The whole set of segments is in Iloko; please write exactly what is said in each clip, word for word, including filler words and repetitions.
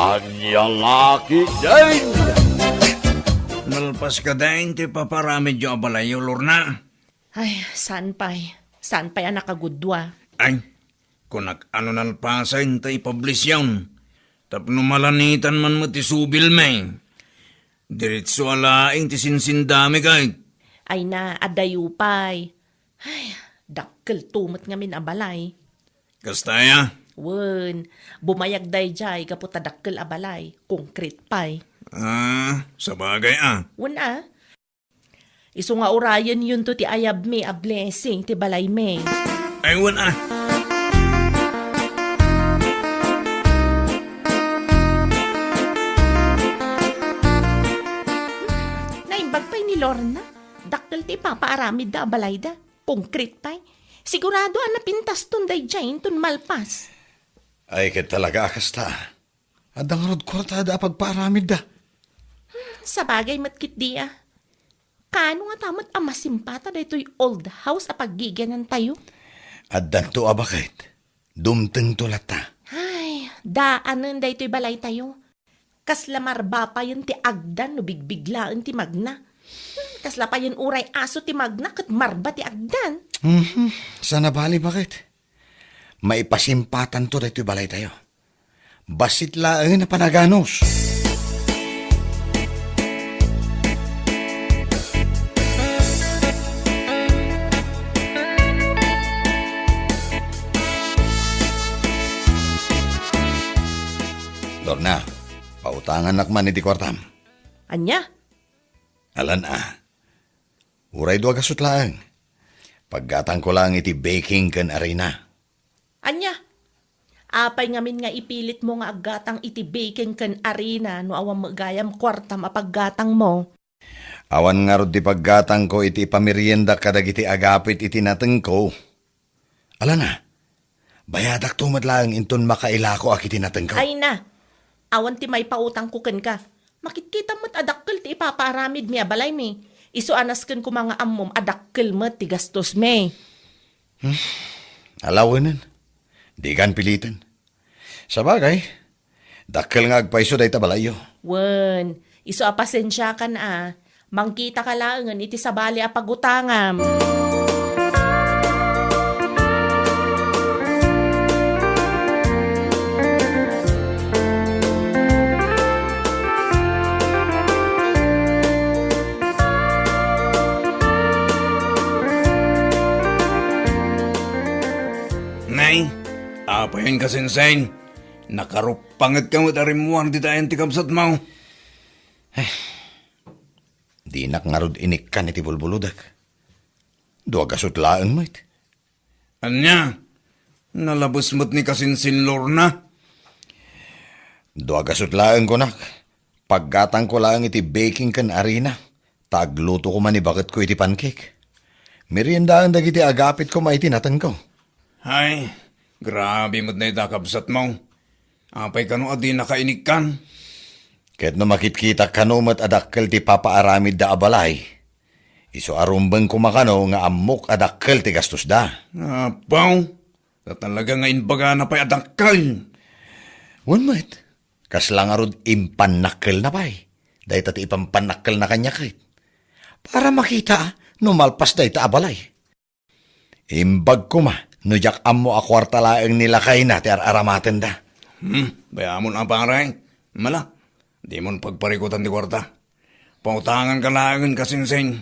Ania la ketdin? Nalpas ketdin ti paparamidyo a balayyo, Lorna? Ay, saan pay. Saan pay a nakagudua. Ay, kunak a no nalpasen ta ipublisyon. Tapno malanitan man met ti subilmi. Diretso a laeng ti sinsindami ket. Ay na, adayo pay. Ay, dakkelto met ngamin a balay. Kasta aya? Wen, bumayag daydiay gapu ta dakkel a balay, konkret pay. Ah, sabagay a. Wen a. Isu nga urayennonto ti ayabmi a blessing ti balaymi. Ay, wen a. Naimbag pay ni Lorna. Dakkel ti ipapaaramidda a balayda. Konkret pay. Sigurado a napintaston daydiay inton malpas. Ay, ket talaga a kasta. Adda ngarud kuartada a pagpaaramidda. Hmm, sabagay met ketdi a. Kaano ngata met a masimpata daytoy old house a paggigianantayo? Addanto a baket. Dumtengto latta. Ay, daanen daytoy balaytayo. Kasla marba payen ti agdan no bigbiglaen ti magna. Hmm, kasla payen uray aso ti magna ket marba ti agdan. Mhm. Saan a bali, baket? Maipasimpatanto daytoy balaytayo. Bassit laeng a panaganus. Lorna, pautangannak man iti kuartam. Ania? Alan a. Uray dua gasut laeng. Paggatangko laeng iti baking ken arina. Ania? Apay ngamin nga ipilitmo nga aggatang iti baking ken arina no awan met gayam kuartam a paggatangmo? Awan ngarud ti paggatangko iti ipamerienda kadagiti agapit iti natengko. Alan a, bayadakto met laeng inton makailako a iti natengko. Ay na, awan ti maipautangko kenka. Makitkitam met a dakkel ti ipapaaramidmi a balaymi. Isu a nasken koma nga ammom a dakkel met ti gastosmi. Hmm. Alawenen. Dikan piliten. Sabagay, dakkel nga agpayso dayta balayyo. Wen, isu a pasensiakan a, mangkitaka laengen iti sabali a pagutangam. Nay, apayen ka, Sensei? Nakaruppangetka met a rimmuar dita ayan ti kabsatmo. Eh, dinak ngarud inikkan iti bulbulodek. Dua gasut laeng met. Ania? Nalabes met ni Kasinsin Lorna? Dua gasut laeng, kunak. Paggatangko laeng iti baking ken arina, ta agluto koma ni baketko iti pancake. Meriendaen dagiti agapit koma iti natengko. Ay, grabe met dayta, kabsatmo. Apay kano a dinaka inikkan? Ket no makitkitak kano met a dakkel ti papaaramidda a balay, isu a rumbeng koma kano nga ammok a dakkel ti gastosda. Apaw, ta talaga nga imbagana pay a dakkel. Wen met, kasla ngarud impannakkelna pay. Dayta ti ipampannakkelna kaniak ket. Para makita no malpas dayta a balay. Imbag koma no diak ammo a kuarta laeng ni lakayna ti ar-aramatenda. Hmm, bay-amon a, pare. Mala, dimon pagparikutan ti kuarta. Pautanganka laengen, Kasinsin.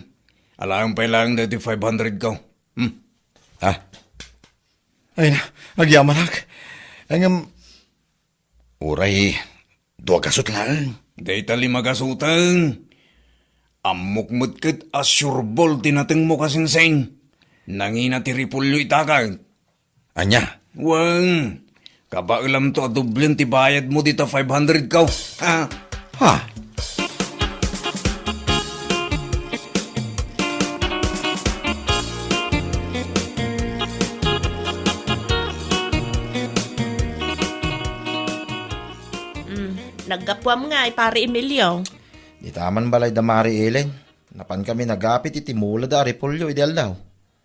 Alaem pay laeng daytoy five hundred ko. Hmm. Ah. Ay na, agyamanak. Ngem, uray dua gasut laeng. Dayta lima gasuten. Ammok met ket a sureball ti natengmo, Kasinsin. Nangina ti repolyo ita ket. Ania? Wen, kabaelamto a doblen ti bayadmo dita five hundred ko. Ha? Ha? Mm, naggapuam ngay, Pare Emilio? Dita man balay da Mari Ellen. Napan kami nagapit iti mula da a repolyo idi aldaw.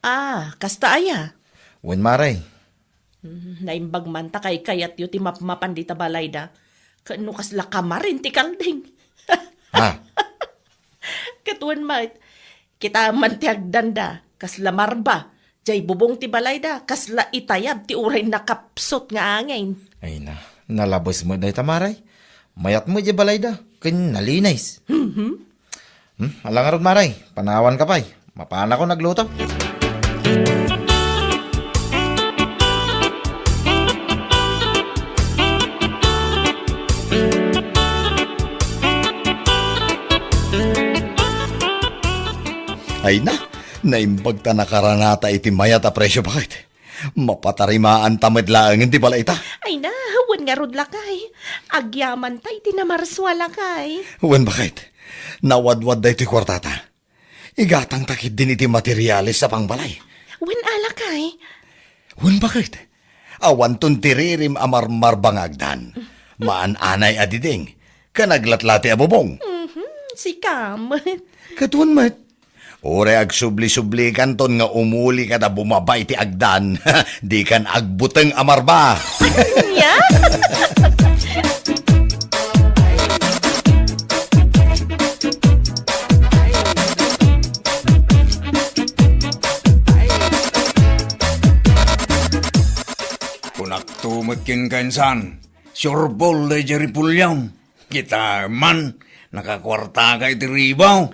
Ah, kasta aya? Wen, Mare. Mm, naimbag man ta kaykayatyo ti mapmapan dita balayda. Ken no kasla kamarin ti kalding. Ha? Ket wen met, kitaem man ti agdanda, kasla marba, jay bubong ti balayda, kasla itayab ti uray nakapsut nga angin. Ay na, nalabes met dayta, Mare. Mayat met jay balayda, ken nalinis. Mhm. Hmm, ala ngarud, Mare, panawanka pay. Mapanakon agluto. Ay na, naimbag ta nakaranata iti mayat a presio, baket. Mapatarimaanta met laengen ti balayta. Ay na, wen ngarud, lakay. Agyamanta iti namarsua, lakay. Wen, baket. Nawadwad daytoy kuartata. Igatangta ketdin iti materiales a pangbalay. Wen, lakay. Wen, baket. Awanton ti ririm a marmarba nga agdan. Maan-anay a diding, ken aglatlati a bubong. Mhm, sika met. Ket wen met. Uray agsubli-sublikanton nga umuli kada bumaba iti agdan, dikan agbuteng a marba. Ania? Kunakto met kenka, insan, sureball daydiay ripuliam. Kitaem man, nakakuartaka iti ribaw.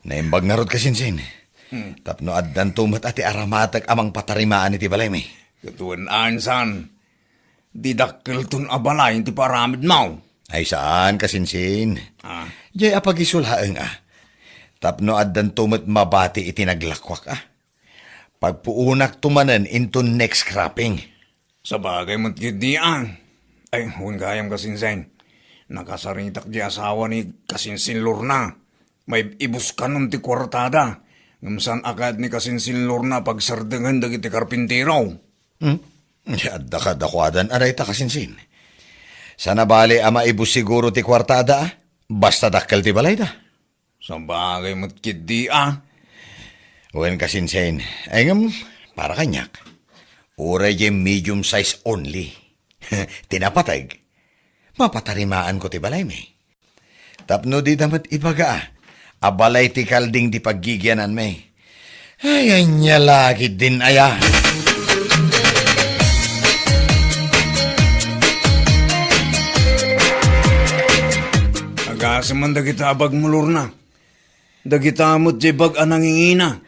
Naimbag ngarud, kasinsin. Hmm. Tapno addanto met a ti aramatek a mangpatarimaan iti balaymi. Ket wen, insan, didakkelton a balay ti paaramidmo. Ay saan, kasinsin. Ah. Jay a pagisu laeng a. Tapno addanto met mabati iti naglakuak a. Pagpuonakto manen inton next cropping. Sabagay met ketdi a. Ay, wen gayam, kasinsin. Nakasaritak di asawa ni kasinsin Lorna. Maib-ibuskanon ti kuartada. Ngem saan a kayat ni kasinsin Lorna pagsardengen dagiti karpintero. Hmm? Adda kadakuadan a dayta, kasinsin. Saan a bali a maibus siguro ti kuartada, a? Basta dakkel ti balayda. Sabagay met ketdi a. Wen, kasinsin. Ay ngem, para kaniak, uray jay medium size only. Ti napateg, mapatarimaanko ti balaymi. Tapno dida met ibaga a, a balay ti kalding ti paggigiananmi. Ay, ania la ketdin aya. Agasem man dagita a bagmo, Lorna. Dagita met jay bag a nangingina.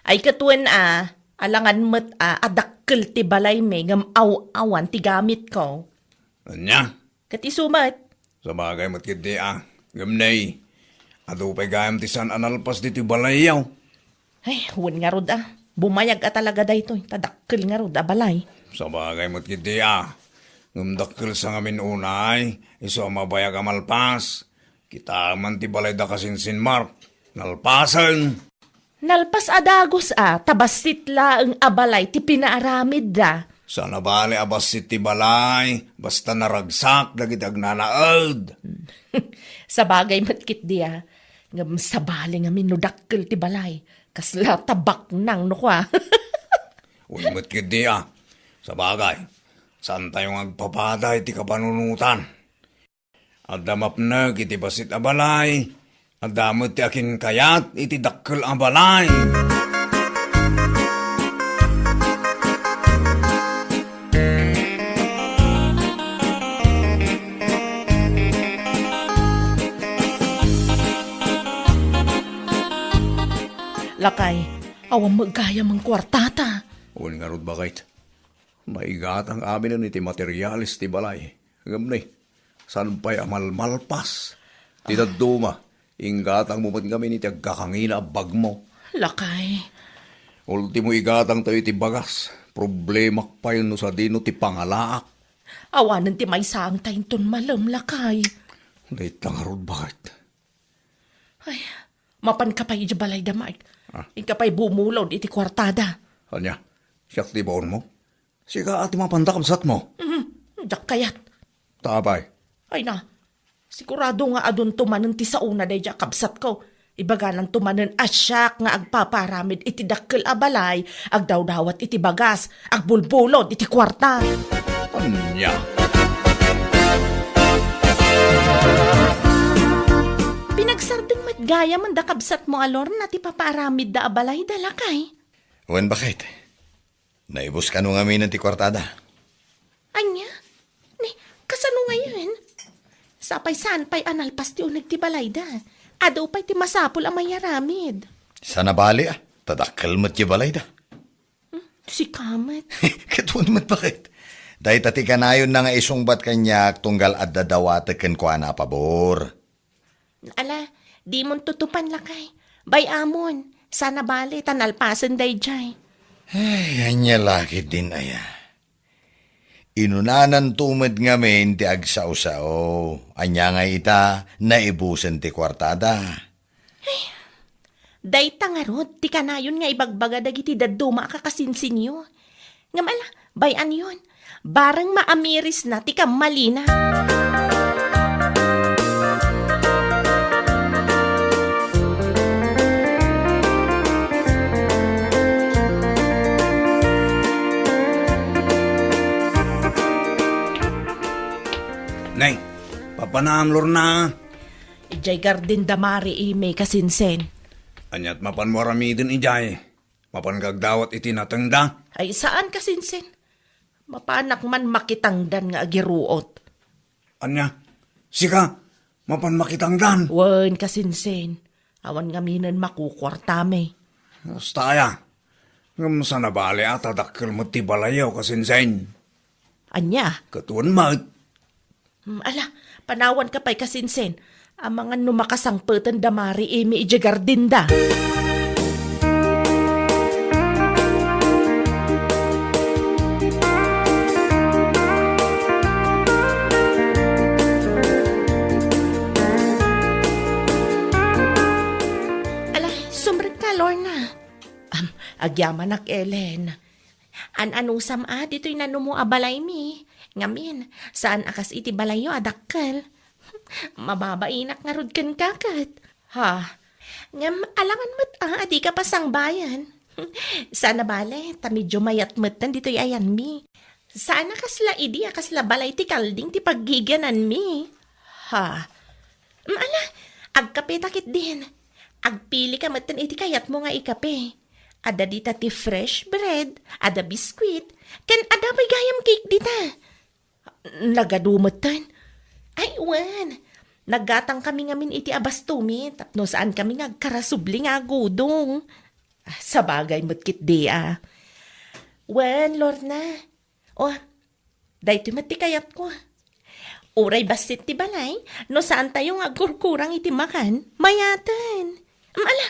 Ay, ket wen a, alangan met a, a dakkel ti balaymi ngem aw-awan ti gamitko. Ania? Ket isu met. Sabagay met ketdi a. Ngem nay, adu pay gayam ti saan a nalpas ditoy balayyo. Ay, wen ngarud a. Bumayag a talaga daytoy, ta dakkel ngarud a balay. Sabagay met ketdi a. Ngem dakkel sa ngamin unay, isu a mabayag a malpas. Kitaem man ti balay da kasinsin Mark. Nalpasen. Nalpas a dagus a, ta bassit laeng a balay ti pinaaramidda. Saan a bali a bassit ti balay, basta naragsak dagiti agnanaed. Sabagay met ketdi a. Ngem sabali ngamin no dakkel ti balay. Kasla ta baknang no kua. Wen met ketdi a. Sabagay, saantayo nga agpapada iti kapanunotan. Adda mapnek iti bassit a balay, adda met ti akinkayat iti dakkel a balay. Lakay, awan met gayam a kuartata. Wen ngarud, baket. Maigatang aminen iti materiales ti balay. Ngem ni, saan pay a malmalpas? Ti dadduma, inggatangmo met ngamin iti agkakangina a bagmo. Lakay. Ultimo, igatangtayo iti bagas. Problemak pay no sadino ti pangalaak. Awanen ti maysaangta inton malem, lakay. Dayta ngarud, baket. Ay, mapanka pay idiay balayda, Mark. Ah. Inka pay bumulod iti kuartada. Ania? Siak ti baonmo? Sika a ti mapanda, kabsatmo. Mhm. Diak kayat. Ta apay? Ay na, sigurado nga adunto manen ti saona daydiay a kabsatko. Ibagananto manen a siak nga agpaparamid iti dakkel a balay, agdawdawat iti bagas, agbulbulod iti kuarta. Ania? Agsardeng met gayamen da kabsatmo a Lorna ti papaaramidda a balayda, lakay. Wen, baket. Naibus kano ngamin ti kuartada? Ania? Ni, kasano ngayen? Sapay saan pay a nalpas ti uneg ti balayda. Adu pay ti masapul a mayaramid. Saan a bale, a. Ta dakkel met ti balayda. Hmm, sika met. Ket wen met, baket. Dayta ti kanayonna nga isungbat kaniak tunggal adda dawatek kenkuana a pabor. Ala, dimon tutupan, lakay. Bay-amon, saan a bale ta nalpasen daydiay. Ay, ania la ketdin aya. Inunananto met ngamin ti agsao-sao. Ania ngay ita, naibusen ti kuartada. Dayta ngarud ti kanayon nga ibagbaga dagiti dadduma a kakasinsinyo. Ngem ala, bay-anyon, bareng maamirisna ti kammalina. Nay, papanam, Lorna. Idiay garden da Mari Imi, kasinsin. Aniat mapanmo aramiden idiay? Mapan kagdawat iti natengda? Ay, saan, kasinsin. Mapanak man makitangdan nga agiruot. Ania? Sika, mapan makitangdan? Wen, kasinsin. Awan ngaminen makukuartami. Hasta aya. Ngem saan a bale a ta dakkel met ti balayyo, kasinsin. Ania? Ket wen met. Hmm, ala, panawanka pay, kasinsin. Amangan no makasangpeten da Mari Imi idiay gardinda. Ala, sumrekka, Lorna. Am, agyamanak, Ellen. An-anusam a ditoy nanumo a balaymi. Ngamin, saan a kas iti balayyo a dakkel. Mababainak ngarud kenka ket. Ha? Ngem alangan met a, a dika pasangbayan. Saan a bale, ta medio mayat metten ditoy ayanmi. Saan a kasla idi a kasla balay ti kalding ti paggigiananmi. Ha? Mm, ala, agkapeta ketdin. Agpilika metten iti kayatmo nga ikape. Adda dita ti fresh bread, adda biskuit, ken adda pay gayam cake dita. Nagadu metten. Ay, wen. Naggatangkami ngamin iti abastomi tapno saankami nga agkarasubli nga agudong. Ah, sabagay met ketdi a. Wen, Lorna. O, daytoy met ti kayatko. Uray bassit ti balay, no saantayo nga agkurkurang iti makan, mayaten. Am, ala,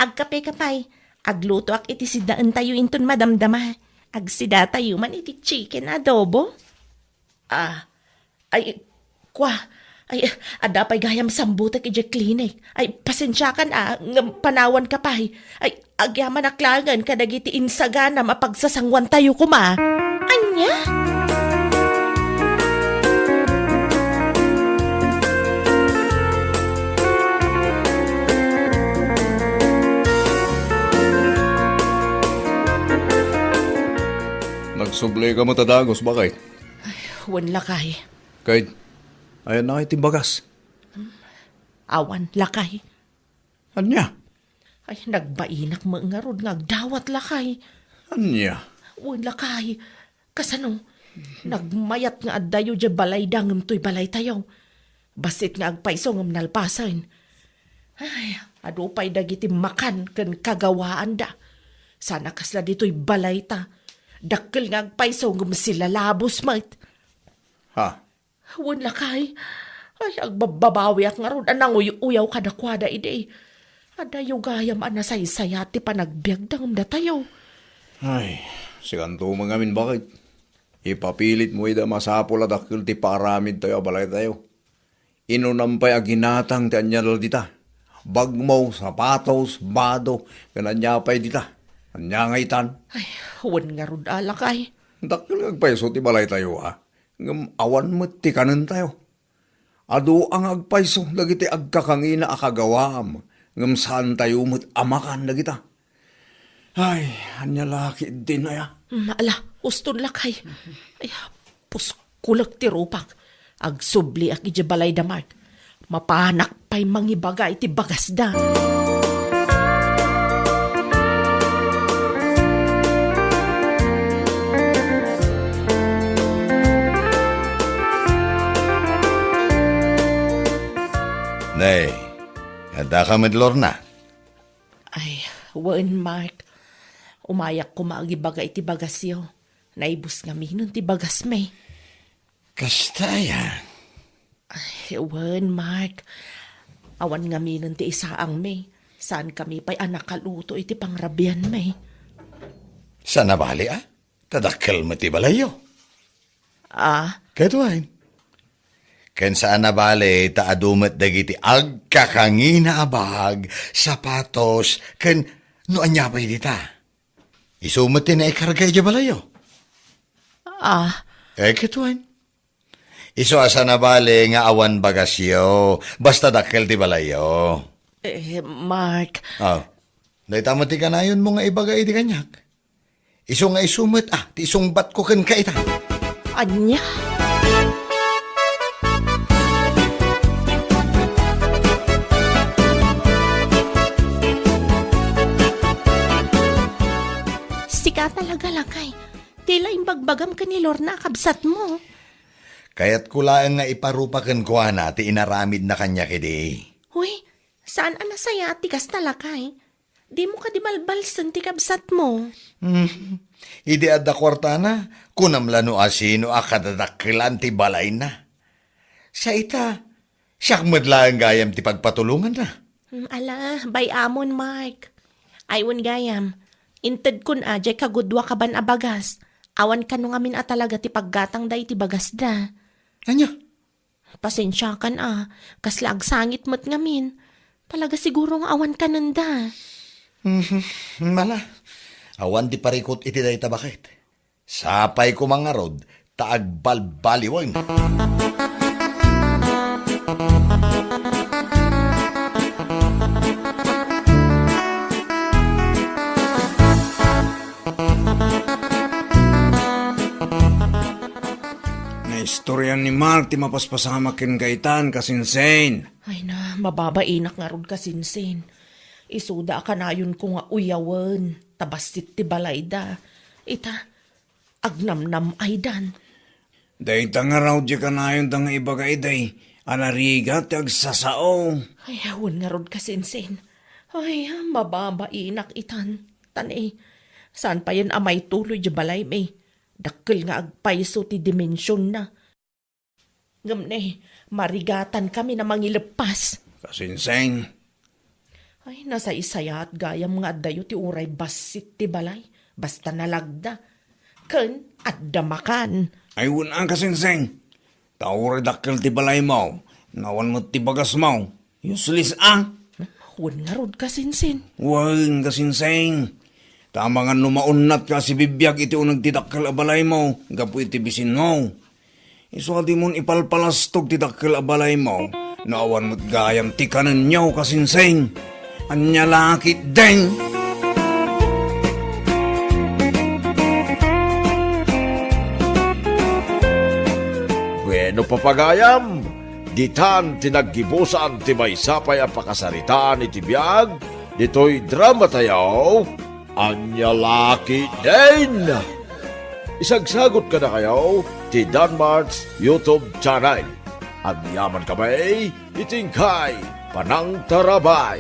agkapeka pay. Aglutoak iti sidaentayo inton madamdama. Agsidatayo man iti chicken adobo. Ah, ay, kwa, ay, adda pay gayam sambutek idiay klinik. Ay, pasensiakan a, ngem panawanka pay. Ay, agyamanak laengen kadagiti insaganam a pagsasanguantayo koma. Ania? Nagsublika met a dagus, baket? Ay, wen, lakay. Ket, ayanna ngay ti bagas? Awan, lakay. Ania? Ay, nagbainak met ngarud nga agdawat, lakay. Ania? Wen, lakay. Kasano? Nagmayat nga addayo diay balayda ngem toy balaytayo. Bassit nga agpayso ngem nalpasen. Ay, adu pay dagiti makan ken kagawaanda. Saan a kasla ditoy balayta. Dakkel nga agpayso ngem silalabos met. Ha? Wen, lakay. Ay, agbabbabawiak ngarud a nanguy-uyaw kadakuada idi. Adayo gayam a nasaysayat ti panagbiagda ngem datayo. Ay, sikanto met ngamin, baket. Ipapilitmo ida a masapul a dakkel ti paaramidtayo a balaytayo. Inunam pay a ginatang ti ania dita. Bagmo, sapatos, bado, ken ania pay dita. Ania nga itan? Ay, wen ngarud a, lakay. Dakkel nga agpayso ti balaytayo, a. Ngem awan met ti kanentayo. Adu a nga agpayso dagiti agkakangina a kagawaam, ngem saantayo met a makan dagita. Ay, ania la ketdin aya? Mm, ala, uston, lakay. Ay, puskulek ti rupak. Agsubliak idiay balay da Mark. Mapanak pay mangibaga iti bagasda. Nay, addaka met, Lorna? Ay, wen, Mark. Umayak koma agibaga iti bagasyo. Naibus ngaminen ti bagasmi. Kasta aya? Ay, wen, Mark. Awan ngaminen ti isaangmi. Saankami pay a nakaluto iti pangrabianmi. Saan a bali, a? Ta dakkel met ti balayyo. Ah? Ket wen. Ken saan a bali ta adu met dagiti agkakangina a bag, sapatos, ken no ania pay dita. Isu met ti naikarga idiay balayyo. Ah. Eh, ket wen. Isu a saan a bali nga awan bagasyo, basta dakkel ti balayyo. Eh, Mark. Ah, dayta met ti kanayonmo nga ibaga idi kaniak. Isu nga isu met, ah, ti isungbatko kenka ita. Ania? Sika talaga, lakay. Ti la imbagbagam ken ni Lorna a kabsatmo. Kayatko laeng nga iparupa kenkuana ti inaramidna kaniak idi. Huy, saan a nasayaat ti kasta, lakay. Dimo kadi balbalsen ti kabsatmo? Hmm. Idi adda kuartana, kunam la no asino a kadadakkelan ti balayna. Sa ita, siak met laeng gayam ti pagpatulonganna. Hmm, ala, bay-amon, Mark. Ay, wen gayam. Intedkon a diay kagudua kaban a bagas. Awan kano ngamin a talaga ti paggatangda iti bagasda. Ania? Pasensiakan a, kasla agsangit met ngamin. Talaga siguro nga awan kanenda. Mhm, mala. Awan ti parikut iti dayta baket. Sapay koma ngarud ta agbalbaliwen. Naistorian ni Mark ti mapaspasamak ken Gaetan, kasinsin. Ay na, mababainak ngarud, kasinsin. Isuda a kanayonko nga uyawen, ta bassit ti balayda. Ita, agnamnam-aydan. Dayta ngarud ti kanayonda nga ibaga idi a narigat ti agsasao. Ay, wen ngarud, kasinsin. Ay, mababainak itan. Tan, eh, saan payen a maituloy ti balaymi? Dakkel nga agpayso ti dimensionna. Ngem ne, marigatankami a mangileppas. Kasinseng. Ay, nasaysayaat gayam nga addayo ti uray bassit ti balay, basta nalagda. Ken adda makan. Ay, wen a, kasinseng. Ta uray dakkel ti balaymo, no awan met ti bagasmo. Useless a. Wen ngarud, kasinseng. Wen, kasinseng. Ta amangan no maunnatka a sibibiag iti uneg ti dakkel a balaymo gapu iti bisinmo. Isu a dimon ipalpalastog ti dakkel a balaymo no awan met gayam ti kanenyo, kasinseng. Ania la ketdin? Bueno, papagayam, ditan ti naggibusan ti maysa pay a pakasaritaan iti biag ditoy dramatayo. Ania la ketdin? Isagsagot kadakayo ti Danmart's YouTube channel. Agyaman kami iti inkay panangtarabay.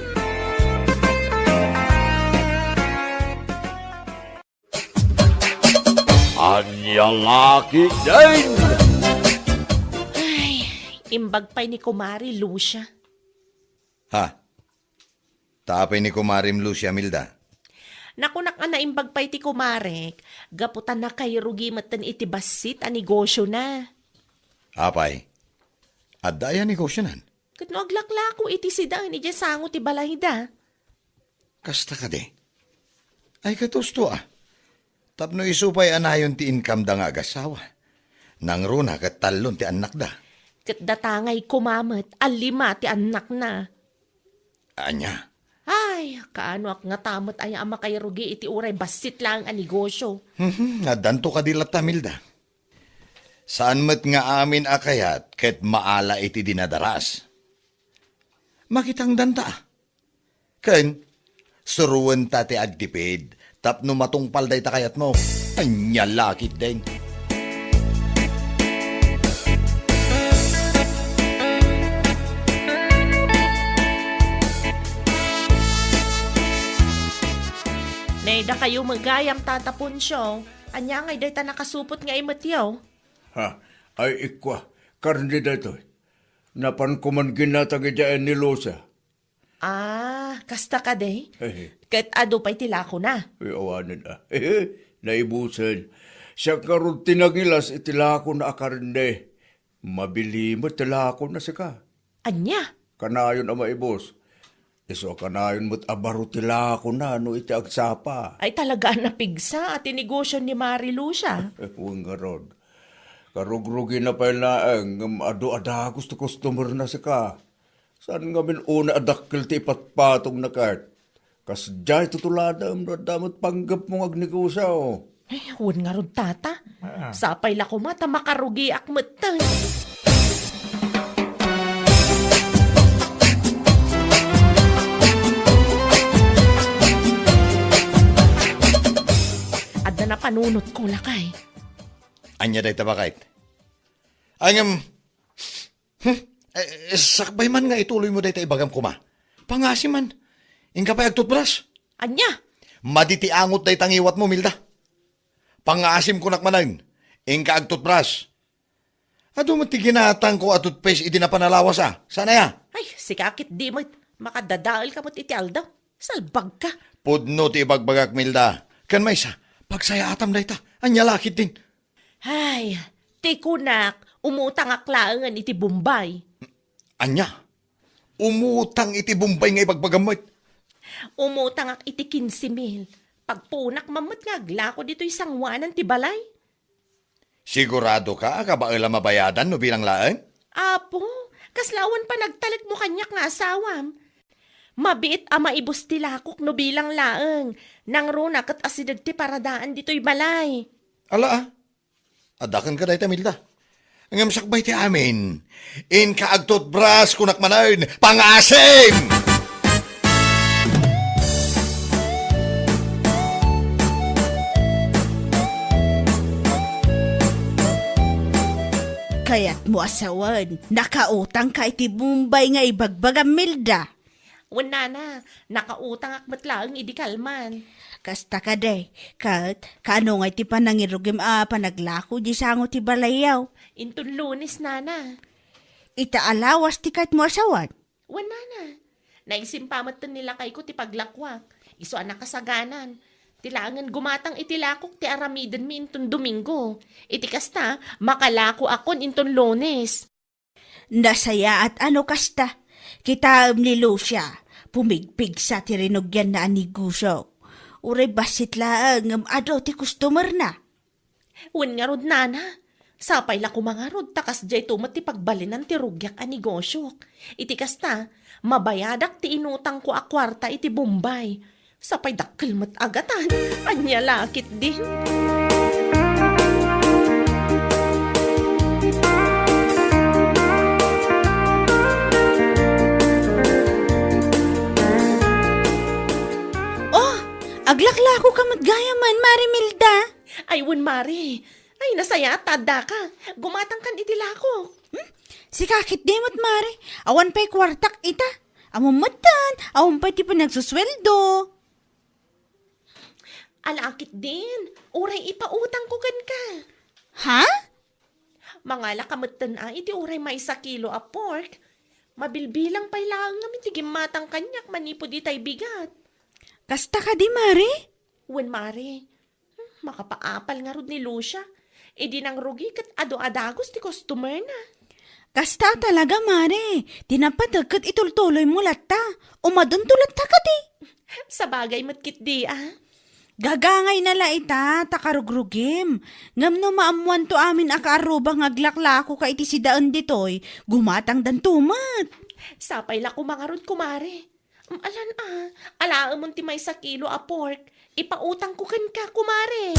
Ania la ketdin? Ay, imbag pay ni Kumari Lucia. Ha? Ta apay ni Kumarim Lucia, Milda? Nakunak a naimbag pay ti kumarek, gapu ta nakairugi metten iti bassit a negosiona. Apay? Adda aya negosionan? Ket no aglaklako iti sidaen idiay sango ti balayda. Kasta kadi? Ay, katusto a. Tapno isu pay a nayon ti income da nga agasawa. Nangruna ket tallon ti annakda. Ket datangay koma met a lima ti annakna. Ania? Ay, kaanoak ngata met aya a makairugi iti uray bassit laeng a negosio. Mhm, addanto kadi latta, Milda. Saan met nga amin a kayat ket maala iti dinadaras. Makitangdanta. Ken, suroenta ti agtipid tapno matungpal dayta kayatmo. Ania la ketdin. Nay, dakayo met gayam, Tata Poncio. Ania ngay dayta nakasupot nga imetyo? Ha? Ay, ikkua, karne daytoy. Napan koman ginatang idiay ni Lucia. Ah, kasta kadi? Hehe. Ket adu pay ti lakona? Ay, awanen a. Naibusen. Siak ngarud ti nangilas iti lakona a karne. Mabili met ti lakona sika. Ania? Kanayon a maibus. Isu a kanayon met a baro ti lakona no iti agsapa. Ay, talaga a napigsa a ti negosio ni Mari Lucia. Wen ngarud. Karugrugina pay laeng ngem adu a dagus ti customer-na sika. Saan ngamin unay a dakkel ti ipatpatongna ket? Kasdiay tutuladem no adda met panggepmo nga agnegosio. Ay, wen ngarud, Tata. Ah. Sapay la koma ta makarugiak metten. Adda napanunotko, lakay. Ania dayta, baket? Ay, ngem, hmm? Eh, sakbay man nga ituloymo dayta ibagam koma. Pangasim man. Inka pay agtutbras. Ania? Madi ti angot dayta ngiwatmo, Milda. Pangasim kunak manen. Inka agtutbras. Adu met ti ginatangko a toothpaste idi napan a lawas a. Saan aya? Ay, sika ketdi met. Makadadaelka met iti aldaw. Salbagka. Pudno ti ibagbagak, Milda. Ken maysa, pagsayaatam dayta. Ania la ketdin? Ay, ti kunak, umutangak laengen iti Bombay. Ania? Umutang iti Bombay nga ibagbagam met? Umutangak iti kinse mil. Pagpuonak man met nga aglako ditoy sangoanan ti balay. Siguradoka a kabael a mabayadan no bilang laeng? Apo, kasla awan panagtalekmo kaniak nga asawam. Mabiit a maibus ti lakok no bilang laeng. Nangruna ket asideg ti paradaan ditoy balay. Ala, a. Adda kenka dayta, Milda. Ngem sakbay ti amin, inka agtutbras, kunak manen, pangasim! Kayatmo a sawen, nakautangka iti Bombay nga ibagbagam, Milda? Wen, nana, nakautangak met laeng idi kalman. Kasta kadi, ket kaano ngay ti panangirugim a panaglako di sango ti balayyo? Inton Lunes, nana. Ita a lawas ti kayatmo a sawen? Wen, nana. Naisimpa metten ni lakayko ti paglakuak. Isu a nakasaganan. Ti laengen gumatang iti lakok ti aramidenmi inton Domingo. Iti kasta, makalakoakon inton Lunes. Nasayaat a no kasta. Kitaem ni Lucia, pumigpigsa ti rinugianna a negosio. Uray bassit laeng ngem adu ti customer-na. Wen ngarud, nana, sapay la koma ngarud ta kasdiay to met ti pagbalinan ti rugiak a negosiok. Iti kasta, mabayadak ti inutangko a kuarta iti Bombay. Sapay dakkel met a gatan. Ania la ketdin? Oh, aglaklakoka met gayamen, Mari Milda. Ay, wen, Mari. Ay, nasayaat ta addaka. Gumatangkan iti lakok. Hmm? Sika ketdi met, Mari. Awan pay kuartak ita. Ammom metten, awan pay ti panagsusueldo. Ala ketdin, uray ipautangko kenka. Ha? Mangalaka metten a iti uray maysa kilo a pork. Mabilbilang pay laeng ngem iti gimmatang kaniak manipud itay bigat. Kasta kadi, Mari? Wen, Mari. Hmm, makapaapal ngarud ni Lucia. Idi nangrugi ket adu a dagus ti customer-na. Kasta a talaga, Mari. Ti napateg ket itultuloymo latta. Umadunto latta kadi. Sabagay met ketdi, a. Gagangayna la ita, ta karugrugim. Ngem no maammoanto amin a kaarruba nga aglaklakoka iti sidaen ditoy, gumatangdanto met. Sapay la koma ngarud, kumare. Em, alan a, alaemon ti maysa kilo a pork. Ipautangko kenka, kumare.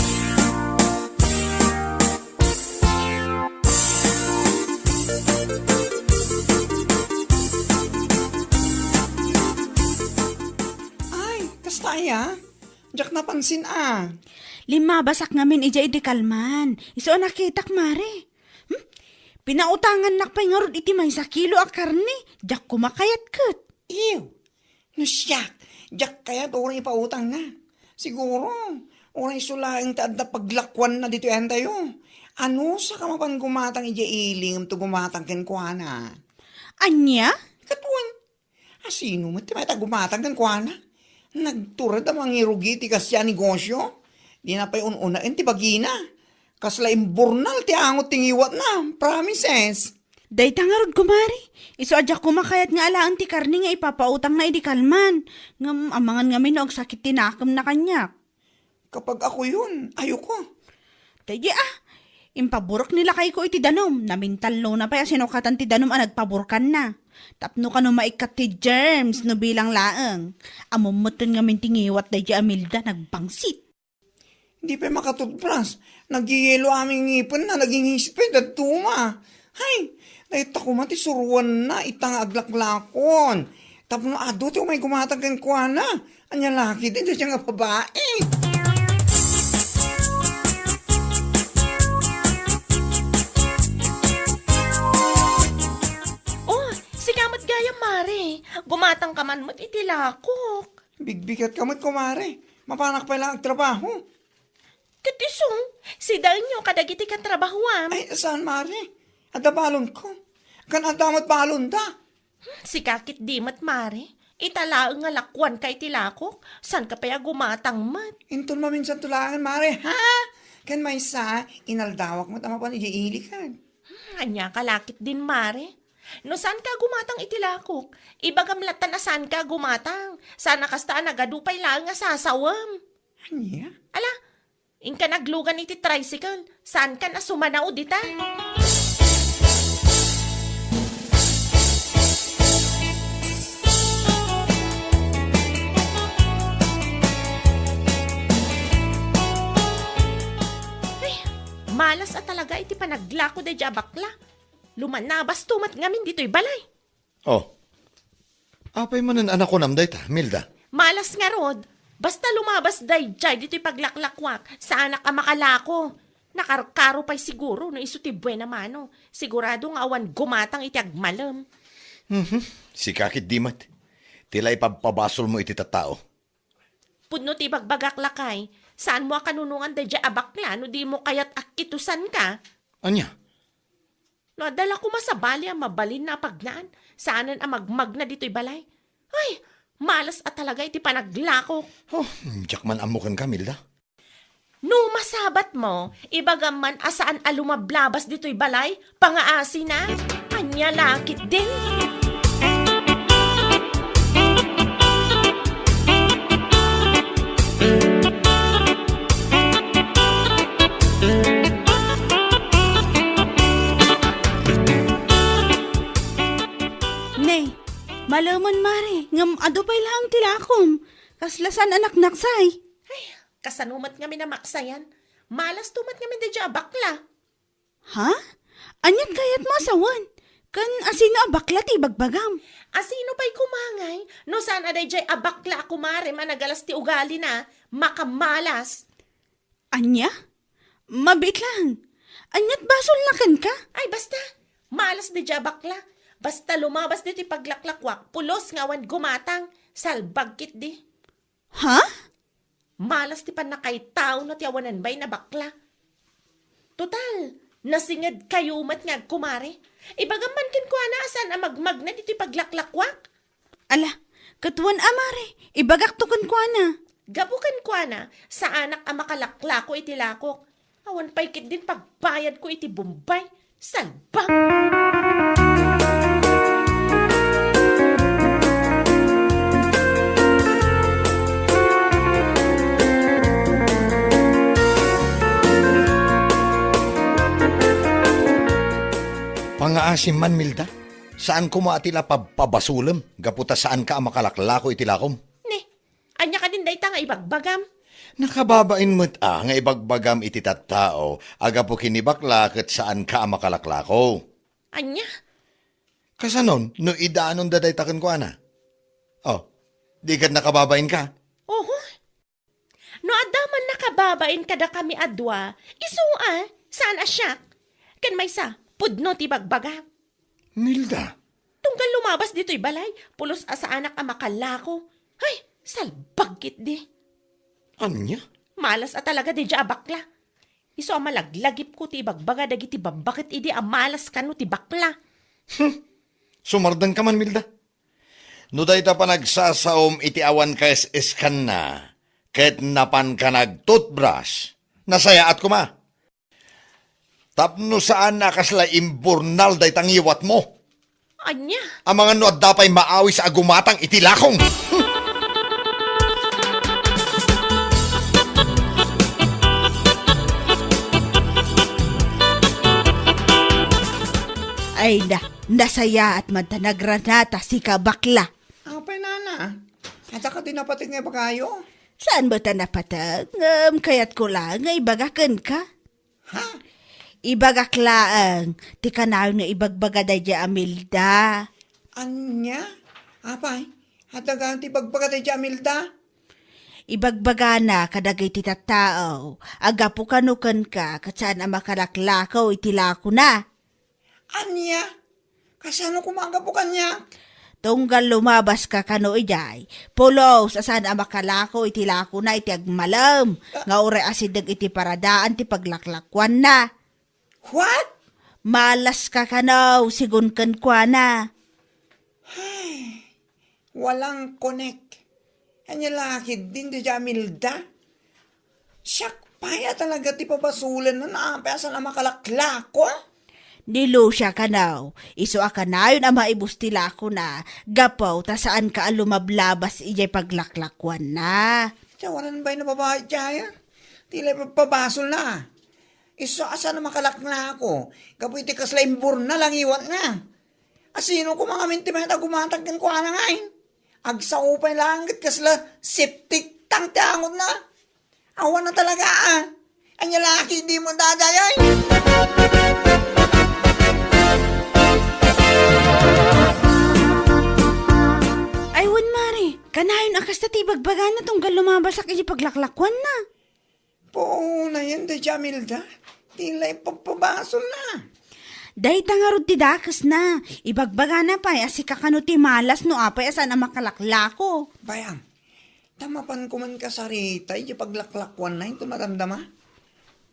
Ya? Diak napansin a. Limmabasak ngamin idiay idi kalman. Isu a nakitak, Mare. Hmm? Pinautangannak pay ngarud iti maysa kilo a karne. Diak koma kayat ket. Ew. No siak, diak kayat uray ipautangna. Siguro, uray isu laeng ti adda paglakuanna ditoy antayo. Anusaka mapan gumatang idiay ili ngem to gumatang kenkuana. Ania? Ket wen, asino met ti mayat a gumatang kenkuana? Nagtured a mangirugi ti kasdiay a negosio. Dina pay un-unaen ti bagina. Kasla imburnal ti angot ti ngiwatna. Promises. Dayta ngarud, kumare. Isu a diak koma kayat nga alaen ti karne nga ipapautangna idi kalman. Ngem amangan ngamin no agsakit ti nakemna kaniak. Kapag ako yun, ayoko. Daydi a, impaburek ni lakayko iti danum. Namintallona pay a sinukatan ti danum a nagpaburkanna. Tapno kano maikkat ti germs no bilang laeng. Ammom metten ngamin ti ngiwat daydi a Milda, nagbangsit. Di pay makatutbras. Nagyeyelo amin ngipenna, nagingisit pay dadduma. Hay, dayta koma ti suruanna ita nga aglaklakon. Tapno adu ti umay gumatang kenkuana. Ania la ketdin dayta nga babai? Oh, sika met gayam, Mare. Gumatang ka man met iti lakok. Bigbigat ka met, kumare. Mapanak pay la agtrabaho. Ket isu, sidaenyo kadagiti katrabahoam. Ay, saan, Mare? Adda balonko. Kan adda met balonda. Hmm, sika ketdi met, Mare. Ita laeng nga lakuanka iti lakok, saanka pay a gumatang met. Inton maminsan to laeng, Mare, ha? Ken maysa, inaldawak met a mapan idiay ili ket. Hmm, ania ka la ketdin, Mare? No saanka a gumatang iti lakok, ibagam latta a saanka a gumatang. Saan a kasta a nagadu pay laeng a sasawem. Ania? Ala, inka naglugan iti tricycle. Saankan a sumanao dita. Ay, malas a talaga iti panaglako daydi a bakla. Lumanabas to met ngamin ditoy balay. Oh. Apay manen a nakunam dayta, Milda? Malas ngarud. Basta lumabas daydiay ditoy paglaklakuak, saanak a makalako. Nakarkaro pay siguro no isu ti buena mano. Sigurado nga awan gumatang iti agmalem. Mhm. Sika ketdi met. Ti la ipabpabasolmo iti tattao. Pudno ti ibagbagak, lakay, saanmo a kanunongan daydiay a bakla no dimo kayat a kitusanka. Ania? No adda la koma sabali a mabalinna a pagnaan, saanen a magmagna ditoy balay. Ay, malas a talaga iti panaglakok. Oh, diak man ammo kenka, Milda. No masabatmo, ibagam man a saan a lumablabas ditoy balay, pangaasina. Ania la ketdin? Ne, malemen, Mare, ngem adu pay laeng ti lakom. Kasla saan a naknaksay. Ay, kasano met ngamin a maksayan? Malas to met ngamin daydiay a bakla. Ha? Aniat kayatmo a sawen? Ken asino a bakla ti ibagbagam? Asino pay koma ngay no saan a daydiay a bakla a kumarem a nagalas ti ugalina, makamalas? Ania? Mabiit laeng. Aniat basolna kenka? Ay, basta. Malas daydiay a bakla. Basta lumabas ditoy paglaklakuak, pulos nga awan gumatang. Salbag ketdi. Ha? Malas ti pannakaitaona ti awanan bain a bakla. Total, nasingedkayo met nga agkumare. Ibagam man kenkuana a saan a magmagna ditoy paglaklakuak. Ala, ket wen a, Mare, ibagakto kenkuana. Gapu kenkuana, saanak a makalaklako iti lakok. Awan pay ketdin pagbayadko iti Bombay. Salbag! Pangaasim man, Milda. Saan koma a ti la pabpabasolem gapu ta saanka a makalaklako iti lakom. Ne, ania kadin dayta nga ibagbagam? Nakababain met a nga ibagbagam iti tattao a gapu ken ni bakla ket saanka a makalaklako. Ania? Kasanon no idanonda dayta kenkuana? Oh, di ket nakababainka? Oho, Nakababain kadakami a dua, isu a, saan a siak. Ken maysa, pudno ti bagbaga. Nilda. Tunggal lumabas ditoy balay, pulos a saanak a makalako. Ay, salbag ketdi. Ania? Malas a talaga daydiay a bakla. Isu a malaglagipko ti ibagbaga dagiti babbaket idi a malas kano ti bakla. Hmm. Sumardengka man, Milda. No dayta panagsasaom iti awan kaes-eskanna, ket napanka nagtoothbrush, nasayaat koma. Tapno saan a kasla imburnal dayta ngiwatmo. Ania? Amangan no adda pay maawis a gumatang iti lakong. Ay na, nasayaat man ta nagranata sika, bakla. Apay, nana? Adda kadi napateg nga ibagayo? Saan met a napateg, ngem kayatko laeng nga ibaga kenka. Ha? Ibagak laeng ti kanayon nga ibagbaga daydiay a Milda. Ania? Apay, adda gayam ti ibagbaga daydiay a Milda? Ibagbagana kadagiti tattao a gapu kano kenka ket saan a makalaklako iti lakona. Ania? Kasano koma a gapu kaniak? Tunggal lumabaska kano idiay, pulos a saan a makalako iti lakona iti agmalem, ah, nga uray asideg iti paradaan ti paglaklakuanna. What? Malaska kano, sigun kenkuana. Ay, walang connect. Ania la ketdin daydiay a Milda? Siak pay a talaga ti pabasolen no apay a saan a makalaklako? Ni Lucia kano, isu a kanayon a maibus ti lakona, gapu ta saanka a lumablabas idiay paglaklakuanna. Tawanan bay na babai dayta. Ti la pabasolna. Isu a saan a makalaklako, gapu iti kasla imburnal a ngiwatna. Asino koma ngamin ti mayat a gumatang kenkuana ngay? Agsao pay laeng ket kasla septic tank ti angotna. Awan na talaga, ah. Ania la ketdin daydiay? Ay, wen, Mare. Kanayon a kasta ti ibagbagana tunggal lumabasak iti paglaklakuanna. Puonayen daydiay a Milda, ti la ipagpabasolna. Dayta ngarud ti dakesna. Ibagbagana pay a sika kano ti malas no apay a saan a makalaklako. Bayam, ta mapan koman kasarita iti paglaklakuanna inton madamdama.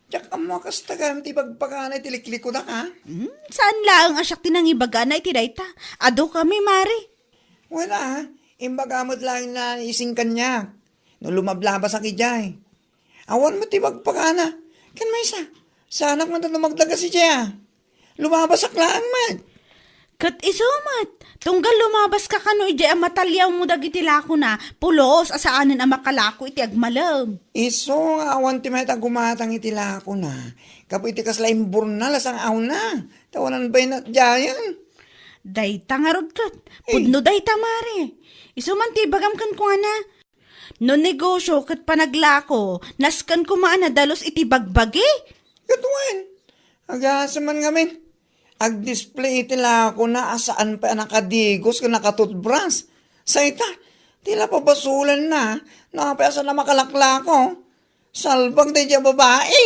Diak ammo a kasta gayam ti ibagbagana iti liklikudak, a? Hmm, saan laeng a siak ti nangibagana iti dayta. Adu kami, Mare. Wala, imbaga met laeng ni Ising kaniak no lumablabasak idiay. Awan met ti ibagbagana. Ken maysa, saanak met a dumagdagas idiay, a. Lumabasak laeng met. Ket isu met, tunggal lumabaska kano idiay a mataliawmo dagiti lakona, pulos a saanen a makalako iti agmalem. Isu nga awan ti mayat a gumatang iti lakona, gapu iti kasla imburnal a sang-awna. Tawanan bay na diayen. Dayta ngarud ket, eh, pudno dayta, Mare. Isu man ti ibagam kenkuana. No negosio ket panaglako, nasken koma a nadalus iti bagbagi? Ket wen, agasem man ngamin. Agdisplay iti lakona a saan pay a nakadigos ken nakatutbras. Sayta, ti la pabasolenna no apay a saan a makalaklako. Salbag daydiay a babai.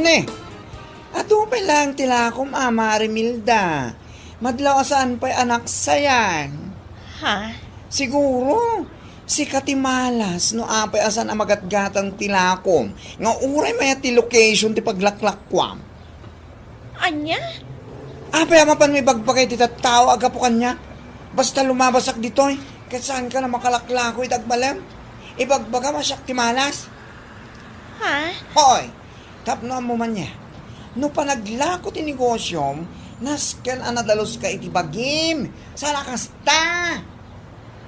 Ne, adu pay laeng ti lakom a, Mare Milda. Madlaw a saan pay a naksayan. Ha? Siguro, sika ti malas no apay a saan a magatgatang ti lakom nga uray mayat ti location ti paglaklakuam. Ania? Apay a mapanmo ibagbaga iti tattao a gapu kaniak? Basta lumabasak ditoy, ket saanka a makalaklako iti agmalem? Ibagbagam a siak ti malas? Ha? Hoy, tapno ammo man nia. No panaglako ti negosiom, nasken a nadaluska iti bagim. Saan a kasta?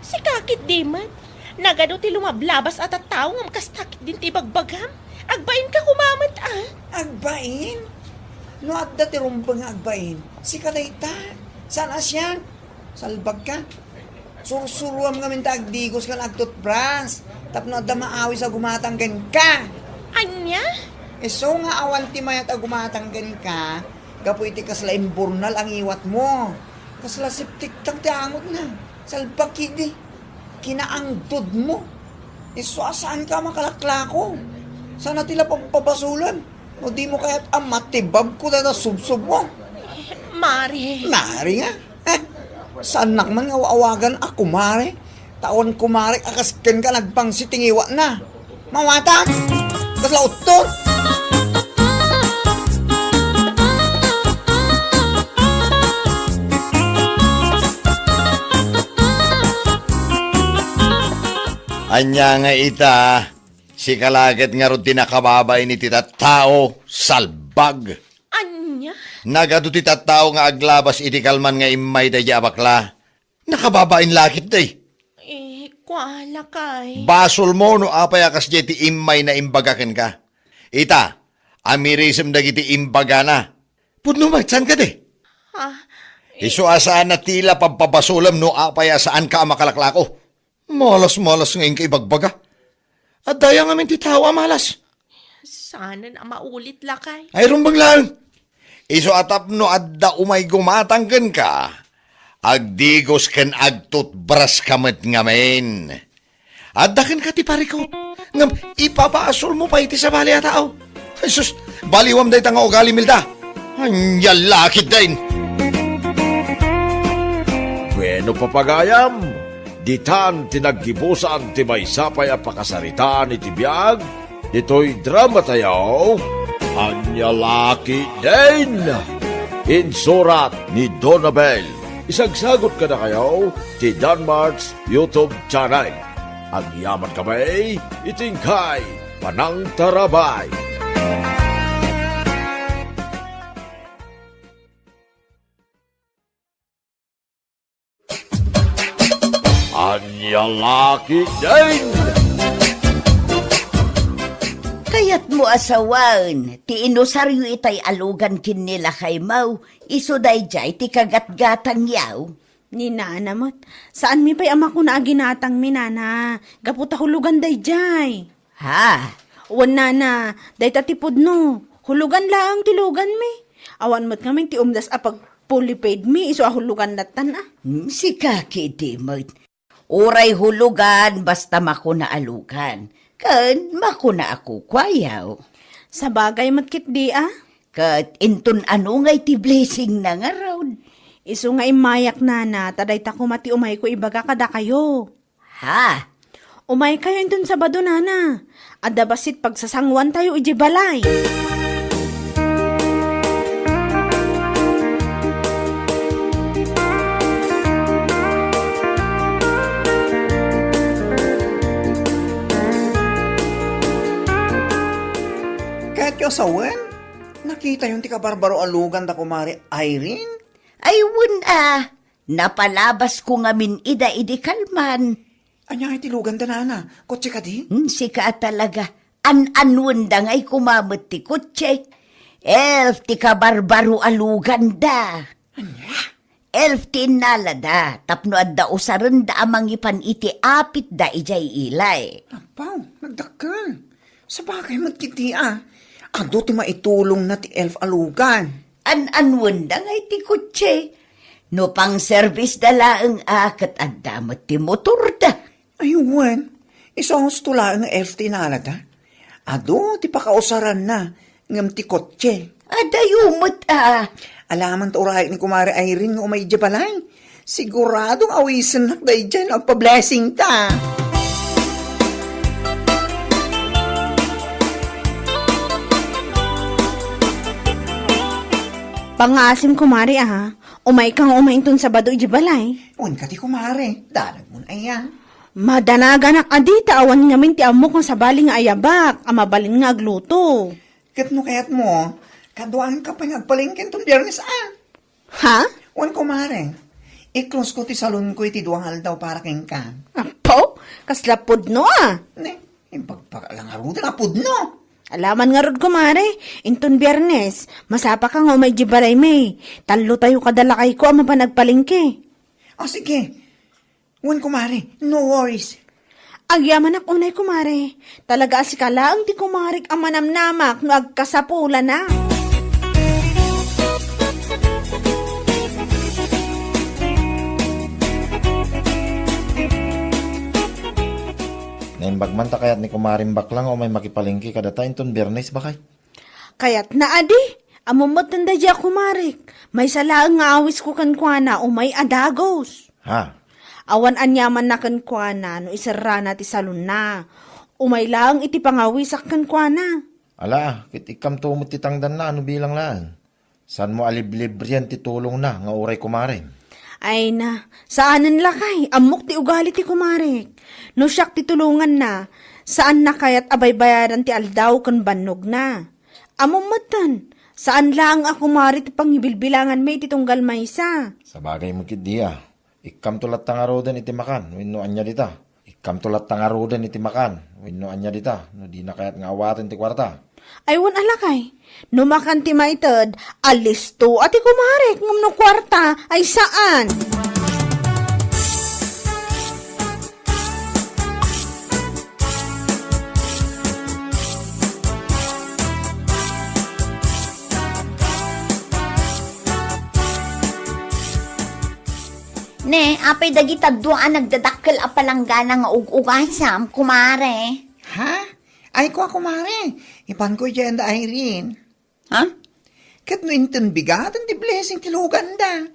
Sika ketdi met. Nagadu ti lumablabas a tattao ngem kasta ketdin ti ibagbagam. Agbainka koma met, a. Agbain? No adda ti rumbeng nga agbain, sika dayta. Saan a siak? Salbagka. Sursuruam ngamin ta agdigos ken agtutbras tapno adda maawis a gumatang kenka. Ania? Isu nga awan ti mayat a gumatang kenka gapu iti kasla imburnal a ngiwatmo. Kasla septic tank ti angotna. Salbag idi. Kinaangdodmo. Isu a saanka a makalaklako. Sana ti la pampabasolem. No dimo kayat a matibabko dayta subsubmo. Mare. Mare nga? Eh, saannak man nga awagan a kumare. Ta awan kumarek a kas kenka nagpangsit ti ngiwatna. Mawatan! Kasla uttor! Ania nga ita, sika la ket ngarud ti nakababain iti tattao, salbag. Ania? Nagadu ti tattao nga aglabas iti kalman nga immay daydiay a bakla. Nakababain la ketdi. Eh, kua, lakay. Basolmo no apay a kasdiay ti immayna imbaga kenka. Ita, amirisem dagiti imbagana. Pudno met, saan kadi? Ha? Isu a saanna ti la pampabasolem no apay a saanka a makalaklako. Malas-malas nga inka ibagbaga. Adda aya ngamin ti tao a malas. Saanen a maulit, lakay. Ay, rumbeng laeng. Isu a tapno adda umay gumatang kenka, agdigos ken agtutbraska met ngamin. Adda kenka ti parikut, ngem ipabasolmo pay iti sabali a tao. Ay sus, baliwam dayta nga ugali, Milda. Ania la ketdin. Bueno, papagayam, ditan ti naggibusan ti maysa pay a pakasaritaan iti biag ditoy dramatayo, Ania la ketdin. Insurat ni Donabel. Isagsagut kadakayo ti Danmart's YouTube channel. Agyaman kami iti inkay panangtarabay. Ania la ketdin. Kayatmo a sawen ti inusaryo itay a lugan ken ni lakaymo, isu daydiay ti kagatgatangyo. Ni nana met, saanmi pay a makuna a ginatangmi, nana, gapu ta hulugan daydiay. Ha? Wen, nana, dayta ti pudno. Hulugan laeng ti luganmi. Awan met ngamin ti umdas a pagpulipaidmi isu a hulugan lattan a. Hmm, sika ketdi met. Uray hulugan, basta makuna a lugan. Ken makuna a kukuayo. Sabagay met ketdi a. Ket inton ano ngay ti blessingna ngarud? Isu nga immayak, nana, ta dayta koma ti umayko ibaga kadakayo. Ha? Umaykayo inton Sabado, nana. Adda bassit pagsasanguantayo idiay balay. Kayatyo a sawen? Nakitayon ti kabarbaro a lugan da Kumare Irene? Ay, wen a. Napalabasko ngamin ida idi kalman. Ania ngay ti luganda, nana? Kotse kadi? Hmm, sika a talaga. An-anwenda ngay koma met ti kotse. Elf ti kabarbaro a luganda. Ania? Elf ti innalada tapno adda usarenda a mangipan iti apitda idiay ilay. Apaw, nagdakkel. Sabagay met ketdi a. Adu ti maitulongna ti elf a lugan. An-anwenda ngay ti kotse. No pangserbisda laeng a ket adda met ti motorda. Ay, wen. Isu a husto laeng nga elf ti inalada. Adu ti pakausaranna ngem ti kotse. Adayo met a. Alaman ta urayek ni Kumare Irene nga umay idiay balay. Siguradong awisennak daydiay no agpa-blessing ta. Pangngaasim, kumare, a. Umayka nga umay inton Sabado idiay balay. Wen kadi, kumare. Danagmon aya. Madanaganak a dita awan ngamin ti ammok nga sabali nga ayabak a mabalin nga agluto. Ket no kayatmo, kaduaanka pay nga agpalengke inton Biernes a. Ha? Wen, kumare. I-close ko ti salonko iti dua nga aldaw para kenka. Apo, kasla pudno a. Ne, impagpakala ngaruden a pudno. Alaman ngarud, kumare, inton Biernes, masapaka nga umay idiay balaymi. Tallotayo kada lakayko a mapan agpalengke. O, sige. Wen, kumare, no worries. Agyamanak unay, kumare. Talaga a sika laeng ti kumarek a manamnamak no agkasapulana. Naimbag man ta kayat ni kumaring bakla nga umay makipalengke kadata inton Biyernes, bakay? Kayatna adi. Ammom met daydiay a kumarek. Maysa laeng nga awisko kenkuana, umay a dagus. Ha? Awan aniamanna kenkuana no iserrana ti salonna. Umay laeng iti pangawisak kenkuana. Ala, ket ikkamto met ti tangdanna, ano bilang laeng? Saanmo a liblibrian ti tulongna nga uray kumarem? Ay na, saanen lakay, ammok ti ugali ti kumarek. No siak ti tulonganna, saanna kayat a baybayadan ti aldaw ken bannogna. Ammom metten, saan laeng a kumare ti pangibilbilanganmi iti tunggal maysa. Sabagay met ketdi a. Ikkamto latta ngaruden iti makan, wenno ania dita? Ikkamto latta ngaruden iti makan, wenno ania dita, no dina kayat nga awaten ti kuarta? Ay, wen a lakay. No makan ti maited, alisto a ti kumarek, ngem no kuarta, ay saan. Ne, apay dagita dua a nagdadakkel a palanggana nga ug-ugasam, kumare? Ha? Ay, kua, kumare. Ipanko idiay anda Irene. Ha? Ket no inton bigaten ti blessing ti luganda,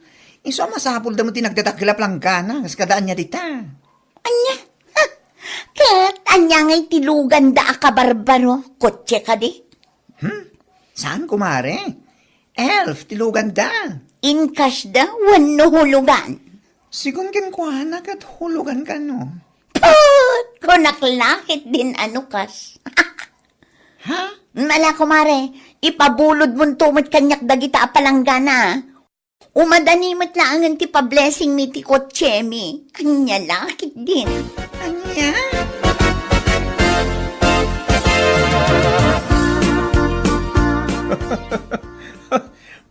isu a masapulda met ti nagdadakkel a palanggana, kas kada ania dita. Ania? Ha? Ket ania ngay ti luganda a kabarbaro? Kotse kadi? Hmm? Saan, kumare? Elf ti luganda. In cash da wenno hulugan? Sigun kenkuana ket hulugan kano. Put! Kunak la ketdin a no cash. Ha? Ala, kumare, ipabulodmonto met kaniak dagita a palanggana. Umadani met laengen ti pablessingmi ti kotsemi. Ania la ketdin. Ania?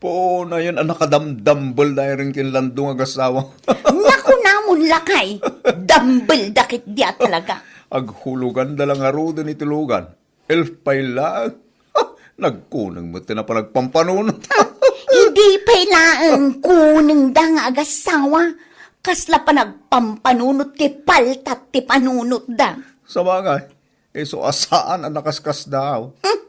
Puonayen a nakadamdambel da iren ken Lando nga agassawa. Nakunamon lakay, dambel da ketdi a talaga. Aghuloganda la ngaruden iti lugan. Elf pay laeng. Nagkuneng met ti panagpampanunot. Idi pay laeng kunengda nga agassawa, kasla panagpampanunot ti paltat ti panunotda. Sabagay, isu a saan a nakaskasdaaw. Hmm.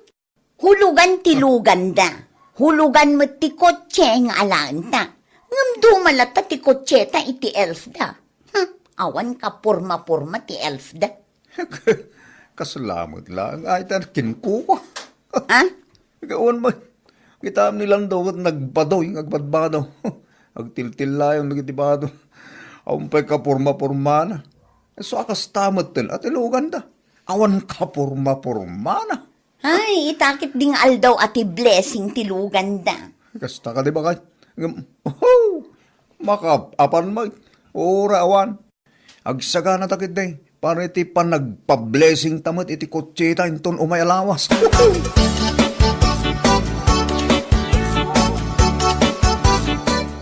Hulugan ti luganda. Hulugan met ti kotse nga alaenta. Ngem duma latta ti kotseta iti elfda. Hmm, awan kaporma-porma ti elfda. Kasla met laeng ay ta kenkuko. Ha? Awan met. Kitaem ni Lando ket nagbadoy nga agbadbado. Agtiltillayon dagiti bado. Awan pay kaporma-pormana. Isu a kasta metten a ti luganda. Awan kaporma-pormana. Ay, ita ketdi nga aldaw a ti blessing ti luganda. Kasta kadi, bakay? Ngem, oho! Makaap-apan met. Uray awan. Agsaganata ketdi para iti panagpablessingta met iti kotseta inton umay a lawas.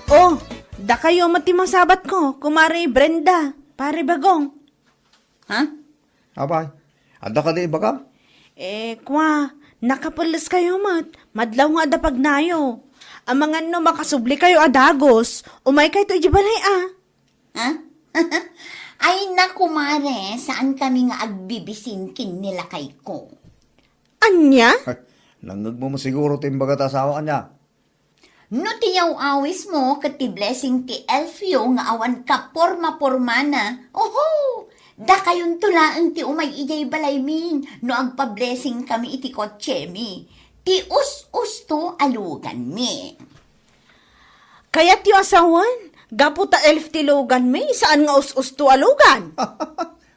Oh, dakayo met ti masabatko, Kumare Brenda, Pare Bagong. Ha? Apay, adda kadi ibagam? Eh, kua, nakapelles kayo met. Madlaw nga adda pagnayo. Amangan no makasubli kayo a dagus, umay kayto iti balay a. Ha? Ay, naku, mare, saan kami nga agbibisin ken ni lakayko. Ania? Nangngegmo siguro ti imbaga ta asawa, ania? No ti yaw-awismo ket ti blessing ti elfyo nga awan kaporma-pormana, oho! Dakayonto laeng ti umay idiay balaymi no agpa-blessing kami iti kotsemi. Ti us-usto a luganmi. Kayatyo a sawen, gapu ta elf ti luganmi, saan nga us-usto a lugan?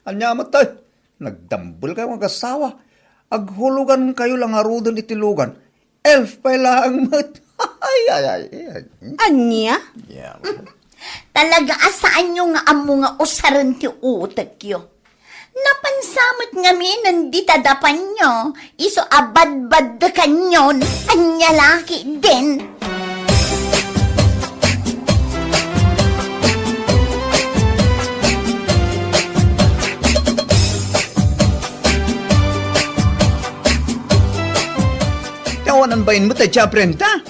Ania met, tay? Nagdambel kayo nga agassawa. Aghulugan kayo la ngaruden iti lugan. Elf pay laeng met. Ay, ay, ay, ay. Ania? Yeah. Talaga a saanyo nga ammo nga usaren ti utekyo. Napansa met ngamin dita dapanyo, isu a badbaddekanyon, ania la ketdin. Ti awanan bain met, Tia Brenda.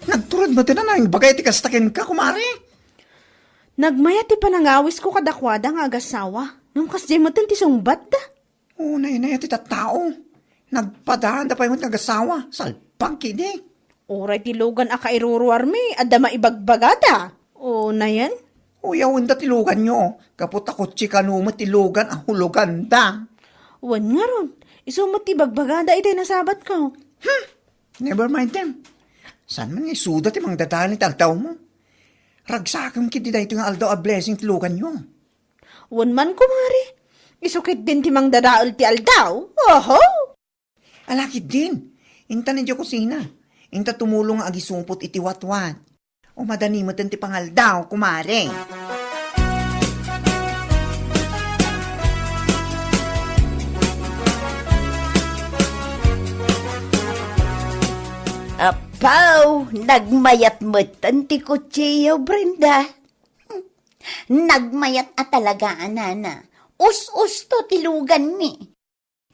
Nagturod met ti naimbag iti kasta kenka, kumare. Nagmayat ti panangawisko kadakuada nga agassawa. Ngem kasdiay met ti sungbatda. Unay na ti tattao. Nagpadaanda pay met nga agasawa. Salbag kidi. Uray ti lugan a kairuruarmi, adda maibagbagada. O, nayen? Uyawenda ti luganyo, gapu ta kutsi kano met ti lugan a huloganda. Wen ngarud, isu met ti bagbagada itay nasabatko. Hmm, never mind them. Saan man nga isuda ti mangdadael iti aldawmo? Ragsakem ketdi daytoy nga aldaw a blessing ti luganyo. Wen man, kumare, isu ketdin ti mangdadael ti aldaw. Oho! Ala ketdin, inta idiay kusina. Inta tumulong nga agisupot iti watwat. O madani met ti pangaldaw, kumare. Apaw, nagmayat met ti kutsiyo, Brenda. Nagmayat a talaga, a nana. Us-usto ti luganmi.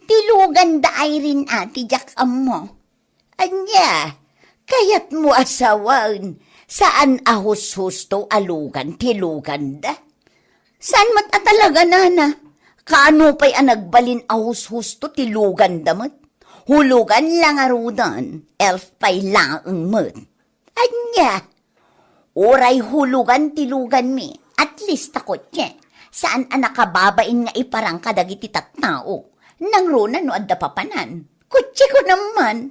Ti luganda, Irene, a, ti diak ammo. Ania, kayatmo a sawen, saan a hushusto a lugan ti luganda? Saan met a talaga, nana? Kaano pay a nagbalin a hushusto ti luganda met? Hulugan la ngaruden, elf pay laeng met. Ania? Uray hulugan ti luganmi, at least ta kutsi. Saan a nakababain nga iparang kadagiti tattao. Nangruna no adda papanan. Kutsiko naman.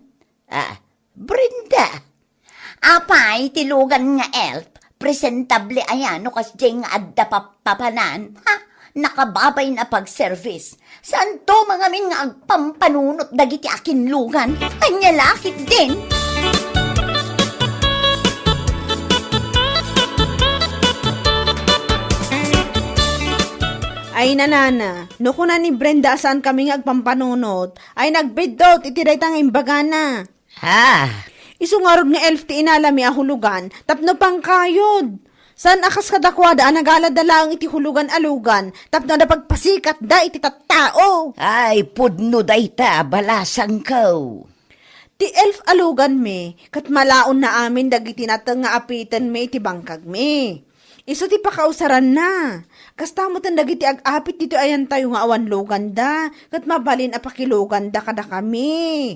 Ah, Brenda. Apay ti lugan nga elf, presentable aya no kasdiay nga adda pa-, papanan? Ha? Nakababain a pagservice. Saanto mangamin nga agpampanunot dagiti akinlugan? Ania la ketdin? Ay, nanana, no kuna ni Brenda a saankami nga agpampanunot, ay nagbiddut iti dayta nga imbagana. Ha? Isu ngarud nga elf ti inalami a hulugan tapno pangkayod. Saan a kas kadakuada a nagalada laeng iti hulugan a lugan tapno adda pagpasikatda iti tattao. Ay, pudno dayta, balasangko. Ti elf a luganmi, ket malaonna amin dagiti nateng nga apitenmi iti bangkagmi. Isu ti pakausaranna. Kasta metten dagiti ag-apit ditoy ayantayo nga awan luganda, ket mabalin a pakiluganda kadakami.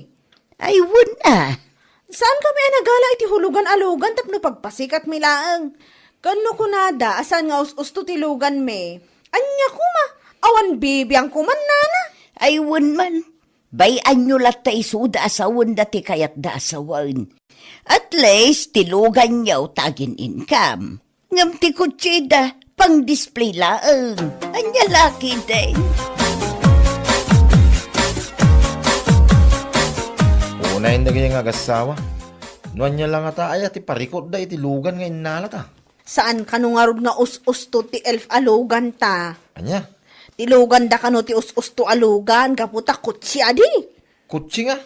Ay, wen a. Saankami a nagala iti hulugan a lugan tapno pagpasikatmi laeng. Ken no kunada a saan nga us-usto ti luganmi, ania koma? Awan bibiangko man, nana. Ay, wen man. Bay-anyo latta isuda a sawenda ti kayatda a sawen. At least, ti luganyo ta agin-income. Ngem ti kutsida, pang-display laeng. Ania la ketdin? Unayen dagiti nga agassawa. No ania la ngata aya ti parikutda iti lugan nga innalata? Saan kano ngarud nga us-usto ti elf a luganta? Ania? Ti luganda kano ti us-usto a lugan, gapu ta kutsi adi. Kutsi nga?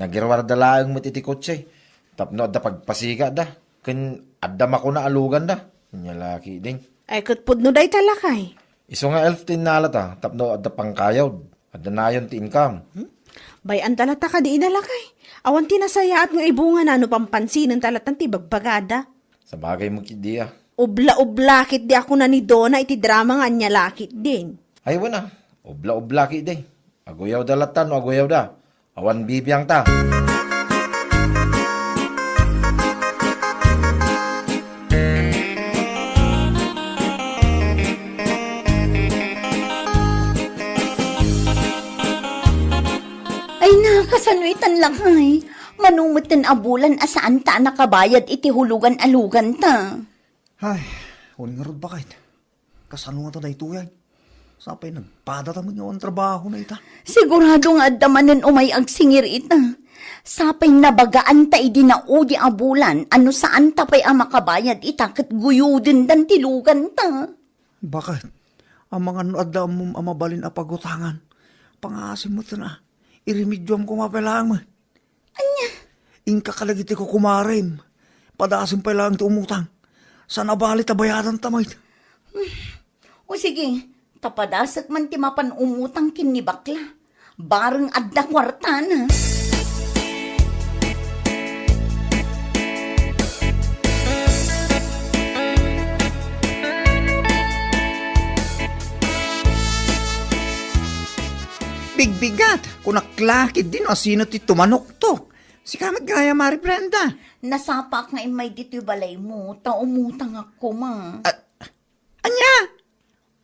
Nagiruarda laeng met iti kotse tapno adda pagpasikatda, ken adda makuna a luganda. Ania la ketdin? Ay, ket pudno dayta, lakay. Isu nga elf ti innalata tapno adda pangkayod, adda nayon ti income. Hmm? Bay-anta latta kadi ida, lakay. Awan ti nasayaat nga ibungana no pampansinenta latta ti bagbagada. Sabagay met ketdi a. Ubla-ubla ketdi a kuna ni Dona iti drama nga ania la ketdin. Ay, wen a. Ubla-ubla ketdi. Aguyawda latta no aguyawda. Awan bibiangta. Ay na, kasano itan, lakay? Mano metten a bulan a saanta a nakabayad iti hulugan a luganta? Ay, wen ngarud, baket. Kasano ngata daytoy ay? Sapay nagpadata met nga awan trabahona ita. Sigurado nga adda manen umay agsingir ita. Sapay nabagaanta idi naudi a bulan a no saanta pay a makabayad ita ket guyudendan ti luganta. Baket, amangan no adda ammom a mabalin a pagutangan, pangaasim metten a. Iremedioam koma pay laeng met. Ania? Inka kadagiti kukumarem. Padasem pay laeng ti umutang. Saan a bali ta bayadanta met. O sige, ta padasek man ti mapan umutang ken ni bakla. Bareng adda kuartana. Bigat, kunak la ketdi no asino ti tumanuktok. Sika met gayam, Mari Brenda. Nasapaak nga immay ditoy balaymo, ta umutangak koma. Ah, ania?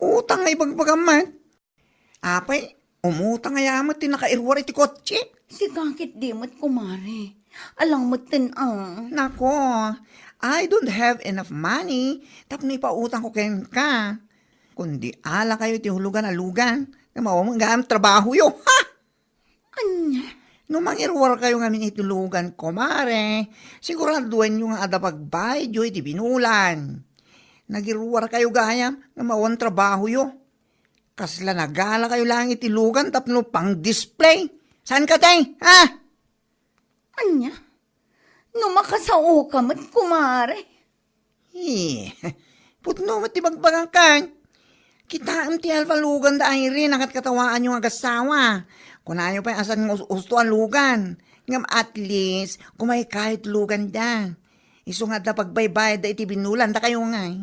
Utang nga ibagbagam met? Apay, umutang aya met ti nakairuar iti kotse? Sika ketdi met, kumare. Alang metten a. Nako, I don't have enough money tapno ipautangko kenka. Kundi ala kayo iti hulugan a lugan, nga maawat gayam trabahoyo. Ha? Ania? No mangiruar kayo ngamin iti lugan, kumare, siguraduenyo nga adda pagbayadyo iti binulan. Nagiruar kayo gayam nga maawat trabahoyo. Kasla nagala kayo lang iti lugan tapno pang-display. Saan ka, tay? Ha? Ania? No makasaoka met, kumare. Eh, pudno met ti bagbagak. Kitaem ti elf a lugan da Irene a ket katawaanyo nga agassawa. Kunayo pay a saan nga us-usto a lugan. Ngem at least, kumaykayo ti luganda. Isu nga adda pagbaybayadda iti binulan, dakayo ngay.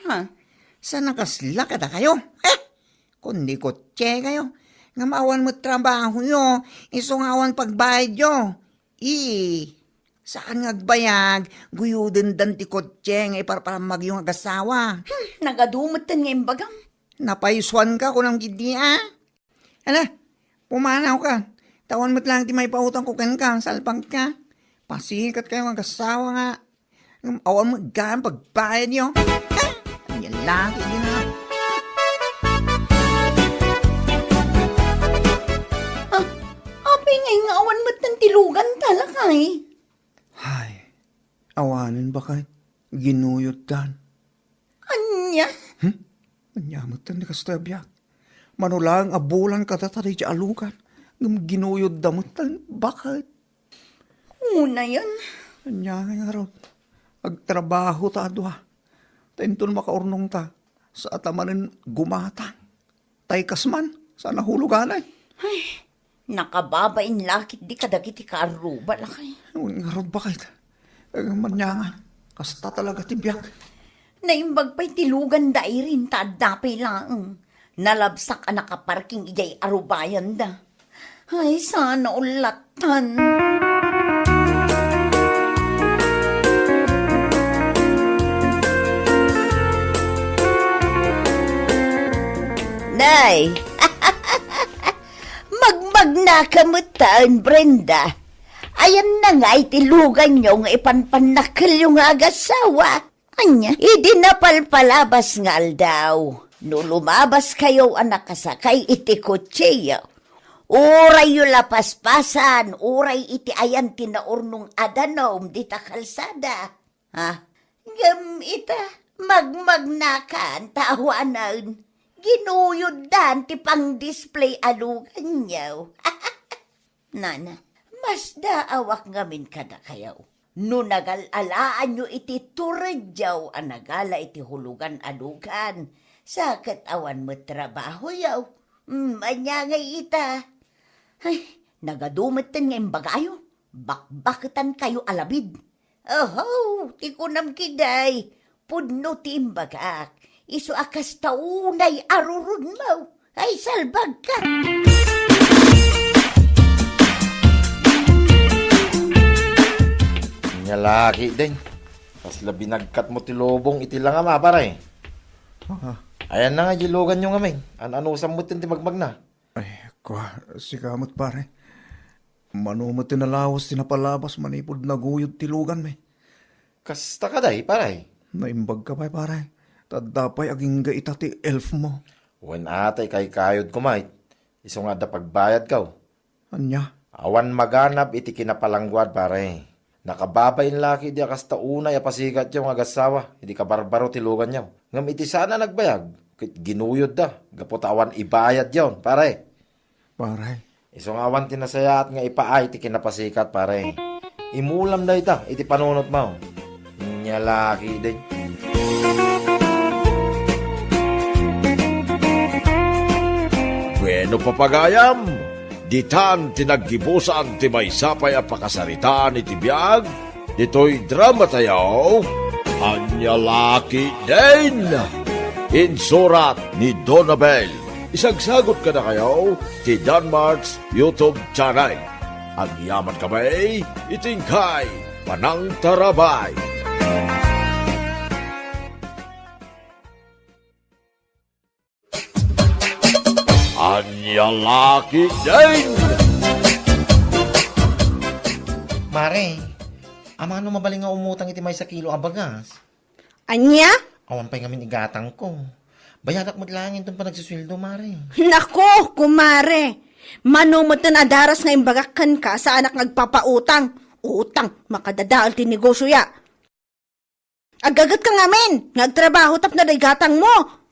Ha? Saan a kasla kadakayo? Eh, kundi kotse kayo. Ngem awan met trabahoyo, isu nga awan pagbayadyo. Ii, saan nga agbayag, guyudendan ti kotse nga iparparammagyo nga agassawa. Hmm, nagadu metten nga imbagam. Napaysuanka, kunam ketdi a. Ala, pumanawka. Ta awan met lang ti maipautangko kenka, salpagka. Pasikat kayo nga agassawa nga. Ngem awan met gayam pagbayadyo. Ha? Ania la ketdi a. Ah, apay ngay nga awan metten ti luganta, lakay? Hay, awanen, baket. Ginuyoddan. Ania? Hmm? Ania metten ti kastoy a biag? Mano laeng a bulan kadata daydiay a lugan, ngem ginuyodda metten, baket. Unayen. Ania ngay ngarud? Agtrabaho ta a dua. Ta inton makaurnongta, saan ta manen gumatang. Tay kas man, saan a huluganay. Ay, nakababain la ketdi kadagiti kaarruba, lakay. Wen ngarud, baket. Eh, ania ngay, kasta talaga ti biag. Naimbag pay ti lugan da Irene ta adda pay laeng. Nalabsak a nakaparking idiay arubayanda. Ay, saan a ullatan. Nay, magmagnaka metten, Brenda. Ayanna ngay ti luganyo nga ipanpannakkelyo nga agassawa. Ania? Idi napalpalabas nga aldaw, no lumabaskayo a nakasakay iti kotsiyo, urayyo la paspasan, uray iti ayan ti naurnong a danum dita kalsada. Ha? Ngem ita, magmagnakan ta awanen, ginuyoddan ti pang-display a luganyo. Nana, masdaawak ngamin kadakayo. No nagal-alaanyo iti turedyo a nagala iti hulugan a lugan, sa ket awan met trabahoyo. Mm, ania ngay ita? Ay, nagadu metten nga imbagayo. Bakbaketankayo a labid. Oho, ti kunam ketdi, pudno ti imbagak. Isu a kasta unay a rurudmo. Ay, salbagka! Ania la ketdin. Kasla binagkatmo ti lubong iti langam, a, pare. Ah. Ayanna nga di luganyo ngamin. An-anusam metten ti magmagna. Ay, kua, sika met, pare. Mano met ti nalawas ti napalabas manipud naguyod ti luganmi? Kasta kadi, pare? Naimbagka pay, pare. Ta adda pay agingga ita ti elfmo. Wen a, ta ikaykayod koma, isu nga adda pagbayadko. Ania? Awan maganab iti kinapalangguad, pare. Nakababain la ketdi a kasta unay a pasikatyo nga agassawa idi kabarbaro ti luganyo. Ngem iti saan a nagbayag, ket ginuyodda gapu ta awan ibayadyon, pare. Pare. Isu nga awan ti nasayaat nga ipaay ti kinapasikat, pare. Imulam dayta iti panunotmo. Ania la ketdin. Bueno, papagayam, ditan ti naggibusan ti maysa pay a pakasaritaan iti biag ditoy dramatayo, Ania la ketdin. Insurat ni Donabel Isagsagot kadakayo ti Danmart's YouTube channel. Agyaman kami iti inkay panangtarabay. Ania la ketdin? Mare, amangan no mabalin nga umutang iti maysa kilo a bagas? Ania? Awan pay ngamin igatangko. Bayadak met laeng inton panagsusueldo, mare. Nako, kumare! Mano metten a daras nga imbagak kenka, saanak nga agpapautang. Utang, makadadael ti negosioya. Aggagetka ngamin nga agtrabaho tapno adda igatangmo.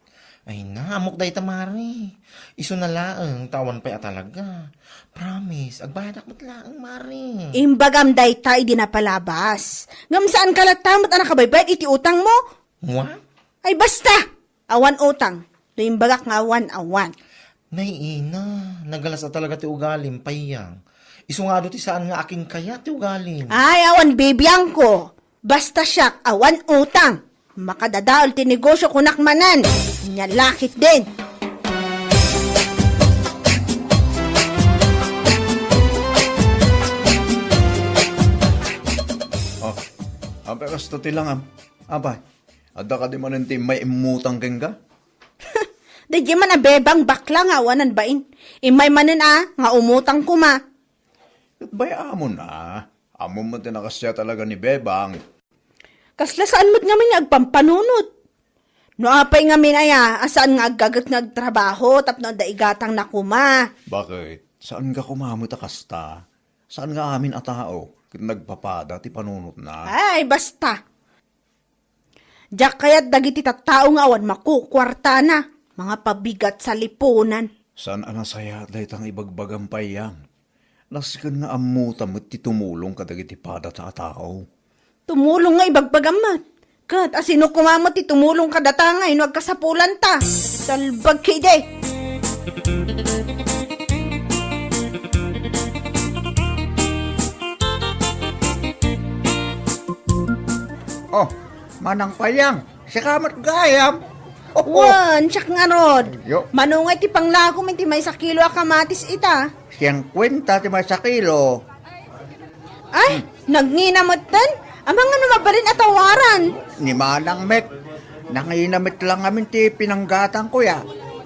Ay na, ammok dayta, mare. Isuna laeng, ta awan pay a talaga. Promise, agbayadak met laeng, mare. Imbagam dayta idi napalabas. Ngem saanka latta met a nakabaybayag iti utangmo? Wa? Ay, basta! Awan utang. No imbagak nga awan, awan. Nay, ina, nagalas a talaga ti ugalim, Payang. Isu nga adu ti saan nga akinkayat ti ugalim. Ay, awan bibiangko. Basta siak, awan utang. Makadadael ti negosio, kunak manen. Ania la ketdin. Oh, apay kasta ti langam? Apay, adda kadi manen ti immay immutang kenka? Daydiay man a Bebang bakla nga awanan bain. Immay manen a, nga umutang koma. Ket bay-amon a. Ammom met ti nakasia talaga ni Bebang. Kasla saan met ngamin nga agpampanunot. No apay ngamin aya, a saan nga aggaget nga agtrabaho tapno adda igatangna koma. Bakit? Saanka koma met a kasta? Saan nga amin a tao ket nagpapada ti panunotna? Ay, basta. Diak kayat dagiti tattao nga awan makukuartana, mangapabigat salipunan. Saan a nasayaat dayta nga ibagbagam, Payang? Nasken nga ammota met ti tumulong kadagiti padata a tao. Tumulong nga ibagbagam met. Ket asino koma met ti tumulong kadata nga no agkasapulanta? Salbag ketdi. Oh, Manang Payang, sika met gayam. Wen, siak ngarud. Yo. Mano ngay ti panglakom iti maysa kilo a kamatis ita? Siangkuenta ti maysa kilo. Ay, hmm, nagngina metten? Amangan no mabalin a tawaran. Ni Manang met, nangina met lang amin ti pinanggatangko ya.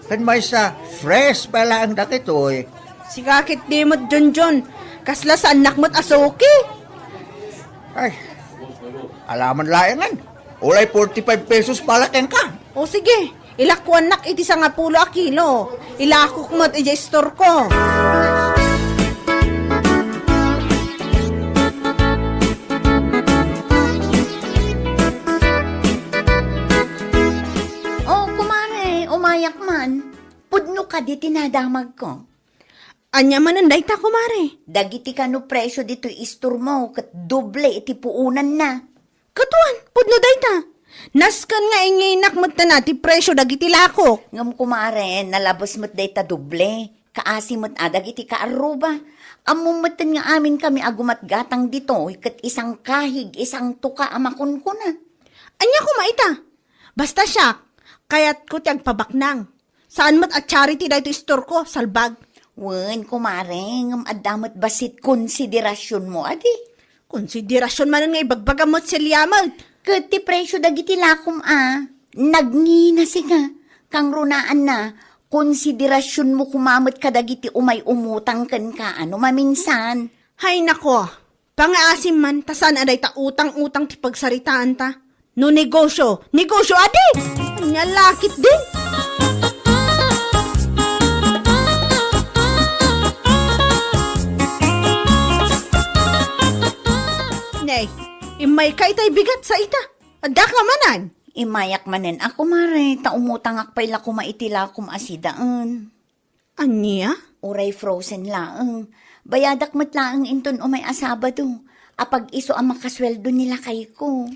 Ken maysa, fresh pa laeng dagitoy. Sika ketdi met, Junjun. Kasla saannak met a suki. Ay, alaman laengen. Ulay forty-five pesos pala kenka. O sige, ilakuannak iti sangapulo a kilo. Ilakok met idiay istorko. O, kumare, umayak man. Pudno kadi ti nadamagko. Ania manen dayta, kumare? Dagiti kano presio ditoy istormo ket doble iti puonanna. Katuan, pudno dayta. Nasken nga inginak metten a ti presio dagiti lakok. Ngem kumare, nalabes met dayta doble. Kaasi met a dagiti kaarruba. Ammom metten nga amin kami a gumatgatang ditoy ket isangkahig, isangtuka a makunkuna. Ania koma ita? Basta siak, kayatko ti agpabaknang. Saan met a charity daytoy istorko, salbag. Wen, kumare, ngem adda met bassit konsiderasionmo, adi? Konsiderasion manen nga ibagbagam met, Celia, met. Ket ti presio dagiti lakom a, nagngina sika, kangrunaanna, konsiderasionmo koma met kadagiti umay umutang kenka a no maminsan. Hay nako, pangaasim man, ta saan a dayta utang-utang ti pagsaritaanta. No negosio, negosio adi! Ania la ketdin? Nay, immayka itay bigat sa ita. Addaka manen? Immayak manen a, kumare, ta umutangak pay la koma iti lakom a sidaen. Ania? Uray frozen laeng. Bayadak met laeng inton umay a Sabado. Apag-isu a makasueldo ni lakayko.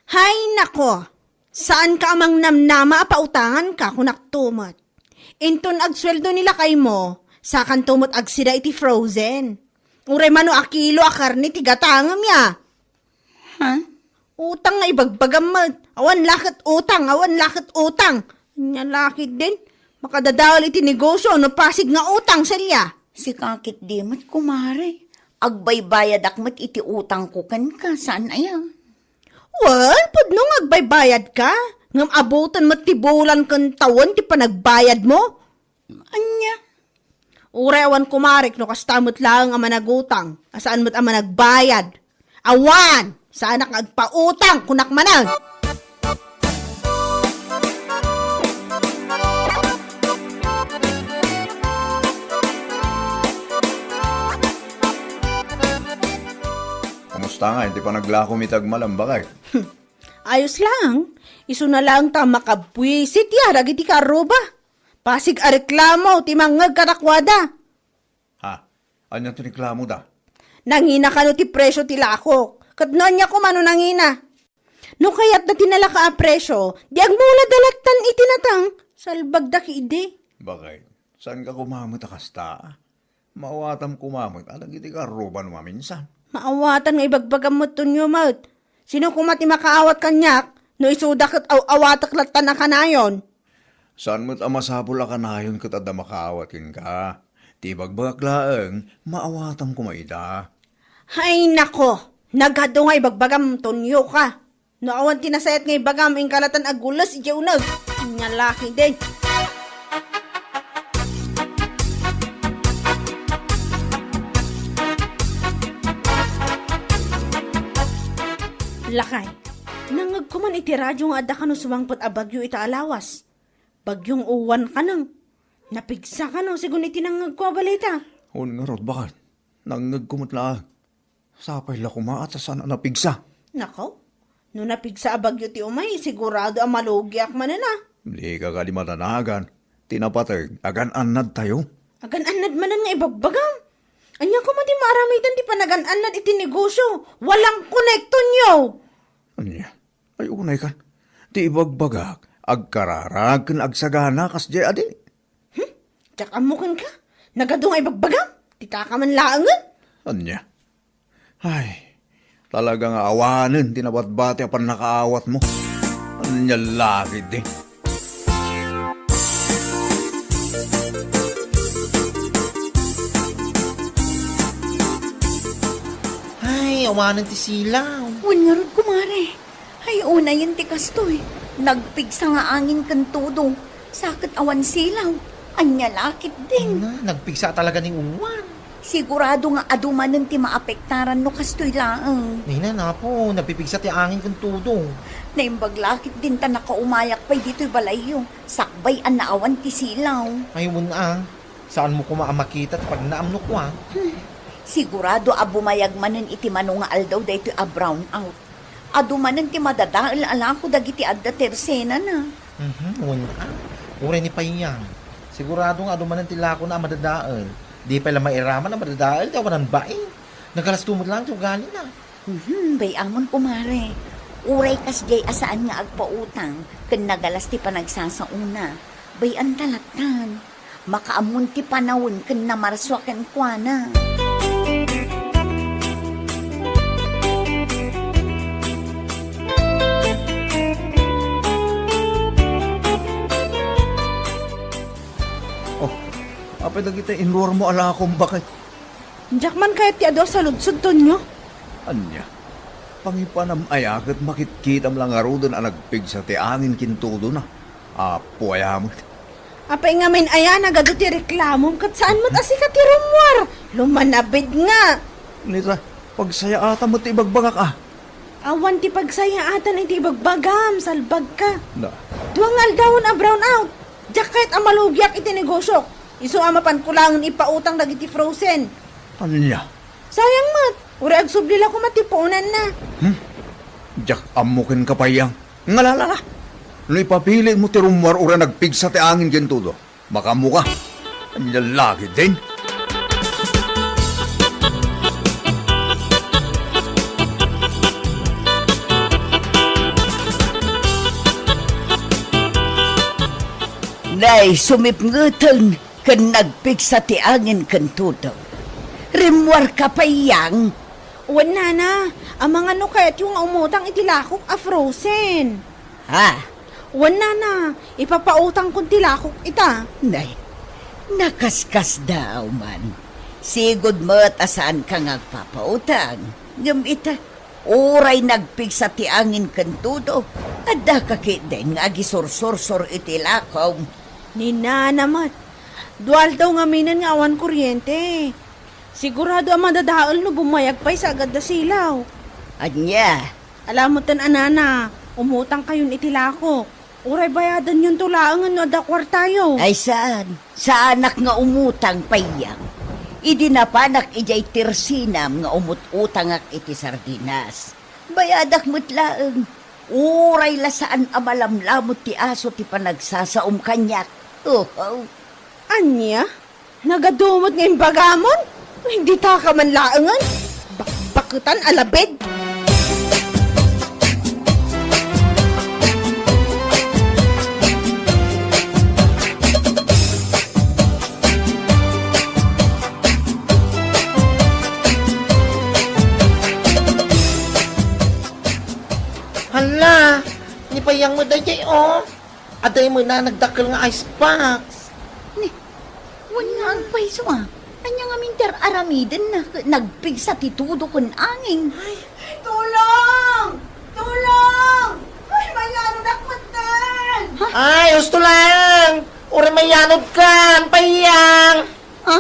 Hay nako! Saanka a mangnamnama a pautanganka, kunakto met. Inton agsueldo ni lakaymo, sakanto met agsida iti frozen. Uray mano a kilo a karne ti gatangem ya. Ha? Utang nga ibagbagam met. Awan la ket utang, awan la ket utang. Ania la ketdin? Makadadael iti negosyo no pasig nga utang, Celia. Sika ketdi met, kumare. Agbaybayadak met iti utangko kenka, saan aya? Well, pudno nga agbaybayadka. Ngem abuton met ti bulan ken tawen ti panagbayadmo. Ania? Uray awan kumarek no kasta met laeng a managutang, a saan met a managbayad. Awan! Saanak nga agpautang, kunak manen! Kumusta nga iti panaglakom iti agmalem, baket? Ayos laeng. Isuna laeng ta makabwisit ya dagiti kaarruba. Pasig a reklamo ti mangngeg kadakuada. Ha? Ania ti reklamoda? Nangina kano ti presio ti lakok. Ket no ania koma no nangina? No kayatda ti nalaka a presio, di agmulada lattan iti natang. Salbagda ketdi. Baket, saanka koma met a kasta? Maawatam koma met a dagiti kaarruba no maminsan. Maawatan nga ibagbagam met, Tonio, met. Sino koma ti makaawat kaniak no isuda ket aw-awatek lattan a kanayon? Saan met a masapul a kanayon ket adda makaawat kenka. Ti ibagbagak laeng, maawatam koma ida. Hay nako, nagadu nga ibagbagam, Tonio ka. No awan ti nasayaat nga ibagam, inka lattan agules idiay uneg. Ania la ketdin. Lakay, nangngegko man iti radio nga adda kano sumangpet a bagyo ita a lawas. Bagyong Uwan kaneng. Napigsa kano, segun iti nangngegko a balita. Wen ngarud, baket. Nangngegko met laeng. Sapay la koma a ta saan a napigsa. Nako, no napigsa a bagyo ti umay, sigurado a malugiak manen a. Dika kadi madanagan. Ti napateg, agan-annadtayo. Agan-annad manen nga ibagbagam? Ania koma ti maaramidan ti panagan-annad iti negosyo? Walang konektonyo! Ania? Ay, unay kan. Ti ibagbagak, agkararag ken agsagana kasdiay a di. Hmm? Diak ammo kenka? Nagadu nga ibagbagam? Ti taka man laengen? Ania? Ay, talaga nga awanen ti nabatbati a pannakaawatmo. Ania la ketdi? Ay, awanen ti silaw. Wen ngarud, kumare. Ay, unayen ti kastoy. Nagpigsa nga angin ken todo. Sa ket awan silaw. Ania la ketdin? Na, nagpigsa talaga ni Uwan. Sigurado nga adu manen ti maapektaran no kastoy laeng. Nina, napo, nagpipigsa ti angin ken todo. Naimbag la ketdin ta nakaumayak pay ditoy balayyo. Sakbay a naawan ti silaw. Ay, wen a. Saanmo koma a makita ti pagnaam no kua? Hmm. Sigurado a bumayag manen iti mano nga aldaw daytoy a brownout. Adu manen ti madadael a lako dagiti adda tersenana. Mhm, wen a. Uray ni Payang. Sigurado nga adu manen ti lakona a madadael. Di pay la mairaman a madadael ti awanan bain. Nagalasto met laeng ti ugalina. Mhm, bay-amon, kumare. Uray kasdiay a saan nga agpautang ken nagalas ti panagsasaona, bay-anta lattan. Makaammon ti panawen ken namarsua kenkuana. Oh, apay dagiti inruarmo a lakom, baket? Diak man kayat ti adu a saludsod, Tonio. Ania? Pangipanam aya ket makitkitam la ngaruden a nagpigsa ti angin ken tudona? Apo aya met. Apay ngamin aya nagadu ti reklamom ket saan met a sika ti rummuar? Lumanabid nga. Nita, pagsayaatam met ti ibagbagak a. Awan ti pagsayaatan iti ibagbagam, salbagka. Na. Dua nga aldawen a brownout. Diak kayat a malugiak iti negosiok. Isu a mapanko laengen ipautang dagiti frozen. Ania? Sayang met. Uray agsubli la koma ti puonanna. Hmm? Diak ammo kenka, Payang. Ngalala la. No ipapilitmo ti rummuar uray nagpigsa ti angin ken tudo, makaammoka. Ania la ketdin? Nay, sumipngeten ken nagpigsa ti angin ken tudo. Rimmuarka, Payang? Wen, Nana. Amangan no kayatyo nga umutang iti lakok a frozen. Ha? Wen, nana, ipapautangkon ti lakok ita. Nay, nakaskasdaaw man. Sigud met a saanka nga agpapautang. Ngem ita, uray nagpigsa ti angin ken tudo, addaka ketdin nga agisursursor iti lakom. Ni nana met, dua aldaw ngaminen nga awan kuryente. Sigurado a madadael no bummayag pay sa agadda silaw. Ania? Ala metten a nana, umutangkayon iti lakok. Uray bayadenyonto laengen no adda kuartayo. Ay saan, saanak nga umutang, Payyang. Idi napanak idiay tersinam nga umut-utangak iti sardinas. Bayadak met laeng. Uray la saan a malamlamut ti aso ti panagsasaom kaniak. Uhaw. Ania? Nagadu met nga imbagamon? Dita ka man laengen? Bakbaketan a labed! Hala, ni Payyang met daydiay, o. Adda met nagdakkel nga ice box. Ni, wen nga agpayso a. Ania ngamin ti ar-aramidenna ket nagpigsa ti tudo ken angin? Ay, tulong! Tulong! Ay, mayanodak metten! Ha? Ay, husto laeng! Uray mayanodkan, Payyang! Ha?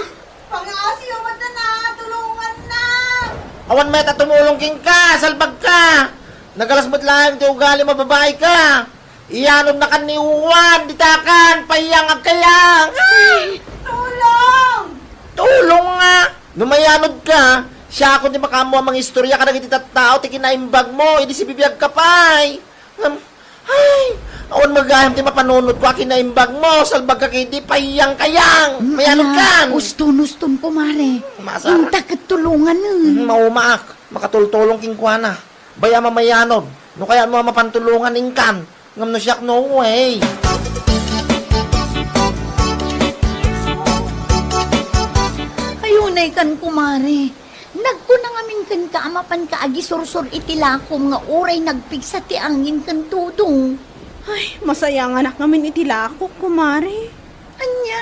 Pangaasiyo metten a, tulongannak! Awan met a tumulong kenka, salbagka! Nagalas met laeng ti ugalim a babaika! Iyanodnakan ni Juan, ditakan, Payyang, agkayang! Ay! Tulong! Tulong nga! No mayanodka, siakon ti makaammo a mangistorya kadagiti tattao ti kinaimbagmo, idi sibibiagka pay. Ngem, ay, awan met gayam ti mapanunotko a kinaimbagmo, salbagka ketdi, Payyang, kayang! Mm, mayanodkan! Ala, uston, uston, kumare. Masara. Inta ket tulonganen. Mm, maumaak. Makatultulong kenkuana. Bay-am a mayanod. No kayatmo a mapantulongan, inkan. Ngem no siak, no way. Ay, unaykan, kumare. Nagkuna ngamin kenka a mapanka agisursor iti lakom nga uray nagpigsa ti angin ken tudo. Ay, masayanganak ngamin iti lakok, kumare. Ania?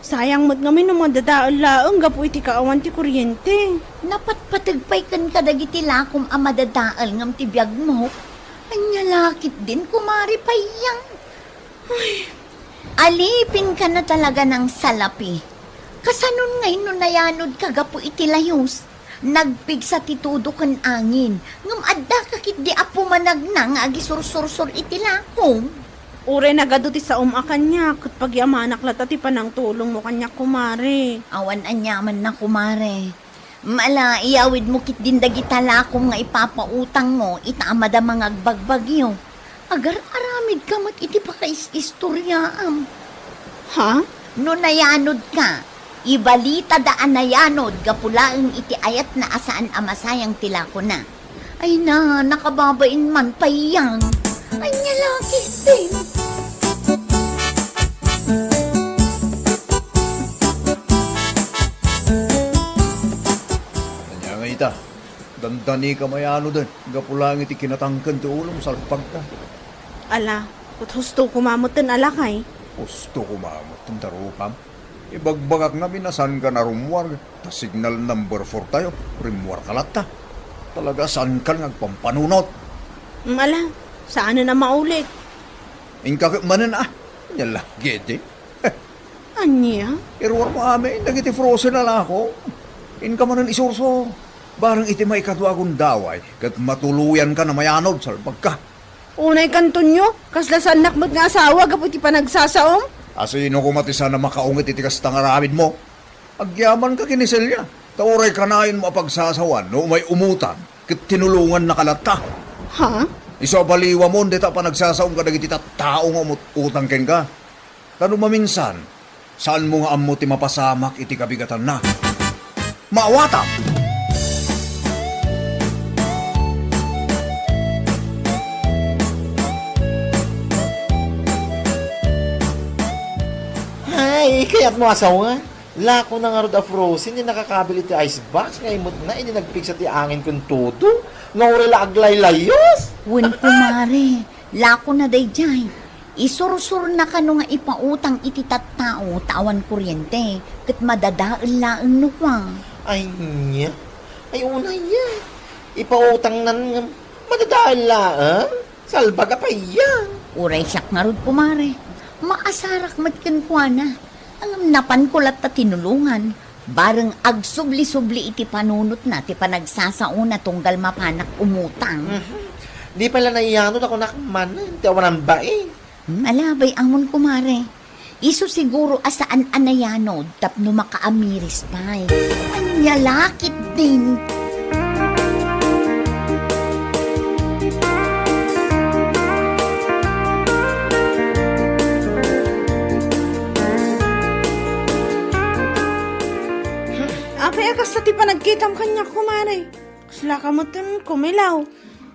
Sayang met ngamin no madadael laeng gapu iti kaawan ti kuryente. Napatpateg pay kenka dagiti lakom a madadael ngem ti biagmo. Ania la ketdin, kumare Payyang? Ay. Alipinka na talaga nang salapi. Kasanon ngay no nayanodka gapu iti layus? Nagpigsa ti tudo ken angin, ngem addaka ketdi a pumanagna nga agisursursor iti lakom. Uray nagadu ti saom a kaniak, ket pagyamanak latta ti panangtulongmo kaniak, kumare. Awan aniamanna, kumare. Ala, iyawidmo ketdin dagita lakom nga ipapautangmo ita a madama nga agbagbagio. Agar-aramidka met iti pakaisistoriaam. Ha? No nayanodka, ibalitada a nayanod gapu laeng iti ayatna a saan a masayang ti lakona. Ay na, nakababain man, Payyang. Ania la ketdin? Ania ngay ita? Dandanika mayanoden, gapu laeng iti kinatangken ti ulom, salpagka. Ala, ket husto koma metten a lakay. Husto koma metten, darupam. Ibagbagak ngamin a saankan a rummuar, ta signal number four tayo, rimmuarka latta. Talaga saankan nga agpampanunot. Mm, ala, saanen a maulit. Inka ket manen a. Ania la ketdi. Ania? Iruarmo amin dagiti frozen a lako. Inka manen isursor. Bareng iti maikadua a gundaway, ket matuloyanka a mayanod, salbagka. Unaykan, Tonyo, kasla saannak met nga asawa gapu iti panagsasaom? A sino koma ti saan a makaungit iti kasta nga aramidmo? Agyamanka ken ni Celia, ta uray kanayonmo a pagsasawan no umay umutan, ket tinulongannaka latta. Ha? Isu a baliwamon dayta a panagsasaom kadagiti tattao nga umut-utang kenka. Ta no maminsan, saanmo nga ammo ti mapasamak iti kabigatanna. Maawatam! Ay, kayatmo asawa? Lako na ngarud a frozen ti nakakabil iti ice box nga imutna idi nagpigsa ti angin ken tudo nga uray la aglaylayus. Wen, kumare, lako na daydiay. Isursurna kano nga ipautang iti tattao ta awan kuryente, ket madadael laeng no kua. Ay, nia? Ay, unay ya. Ipautangnan nga madadael laeng? Salbag a payang. Uray siak ngarud, kumare. Maasarak met kenkuana. Ngem napanko latta tinulongan. Bareng agsubli-subli iti panunotna ti panagsasaona tunggal mapanak umutang. Mhm. Di pay la naiyanod a kunak manen ti awanan bain. Hmm, alabay amon, kumare. Isu siguro a saan a nayanod tapno makaamiris pay. Ania la ketdin. Apay a kasta ti panagkitam kaniak, kumare? Kasla ka metten kumilaw.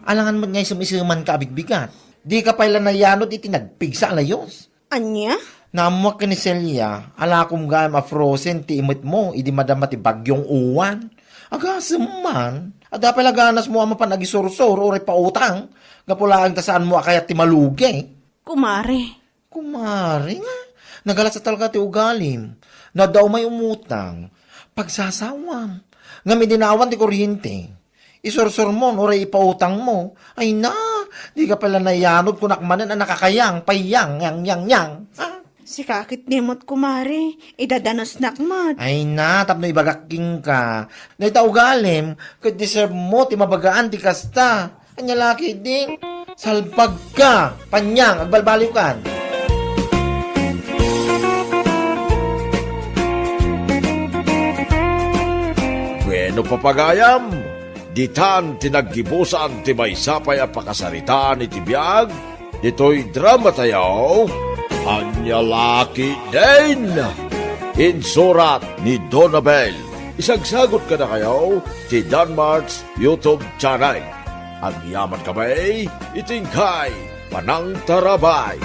Alangan met nga isem-isemanka a bigbigat. Dika pay la nayanod iti nagpigsa a layus. Ania? Naammoak ken ni Celia, alakom gayam a frozen ti imetmo idi madama ti Bagyong Uwan. Agasem man, adda pay la ganasmo a mapan agisursor uray pautang, gapu laeng ta saanmo a kayat ti malugi. Kumare. Kumare nga, nagalas a talaga ti ugalim. No adda umay umutang, pagsasawam. Ngem idi naawan ti kuryente, isursurmon uray ipautangmo. Ay na, dika pay la nayanod kunak manen a nakakayang, payang, yang, yang, yang. Ah. Sika ketdi met, kumare, idadanusnak met. Ay na, tapno ibagak kenka. Dayta ugalim, ket deserve mo ti mabagaan ti kasta. Ania la ketdin? Salbagka! Panyang, agbalbaliwkan! Bueno, papagayam, ditan ti naggibusan ti maysa pay a pakasaritaan iti biag ditoy drama tayo, Ania la ketdin! Insurat ni Donabel. Isagsagot kadakayo ti Danmart's YouTube channel. Agyaman kami iti inkay panangtarabay.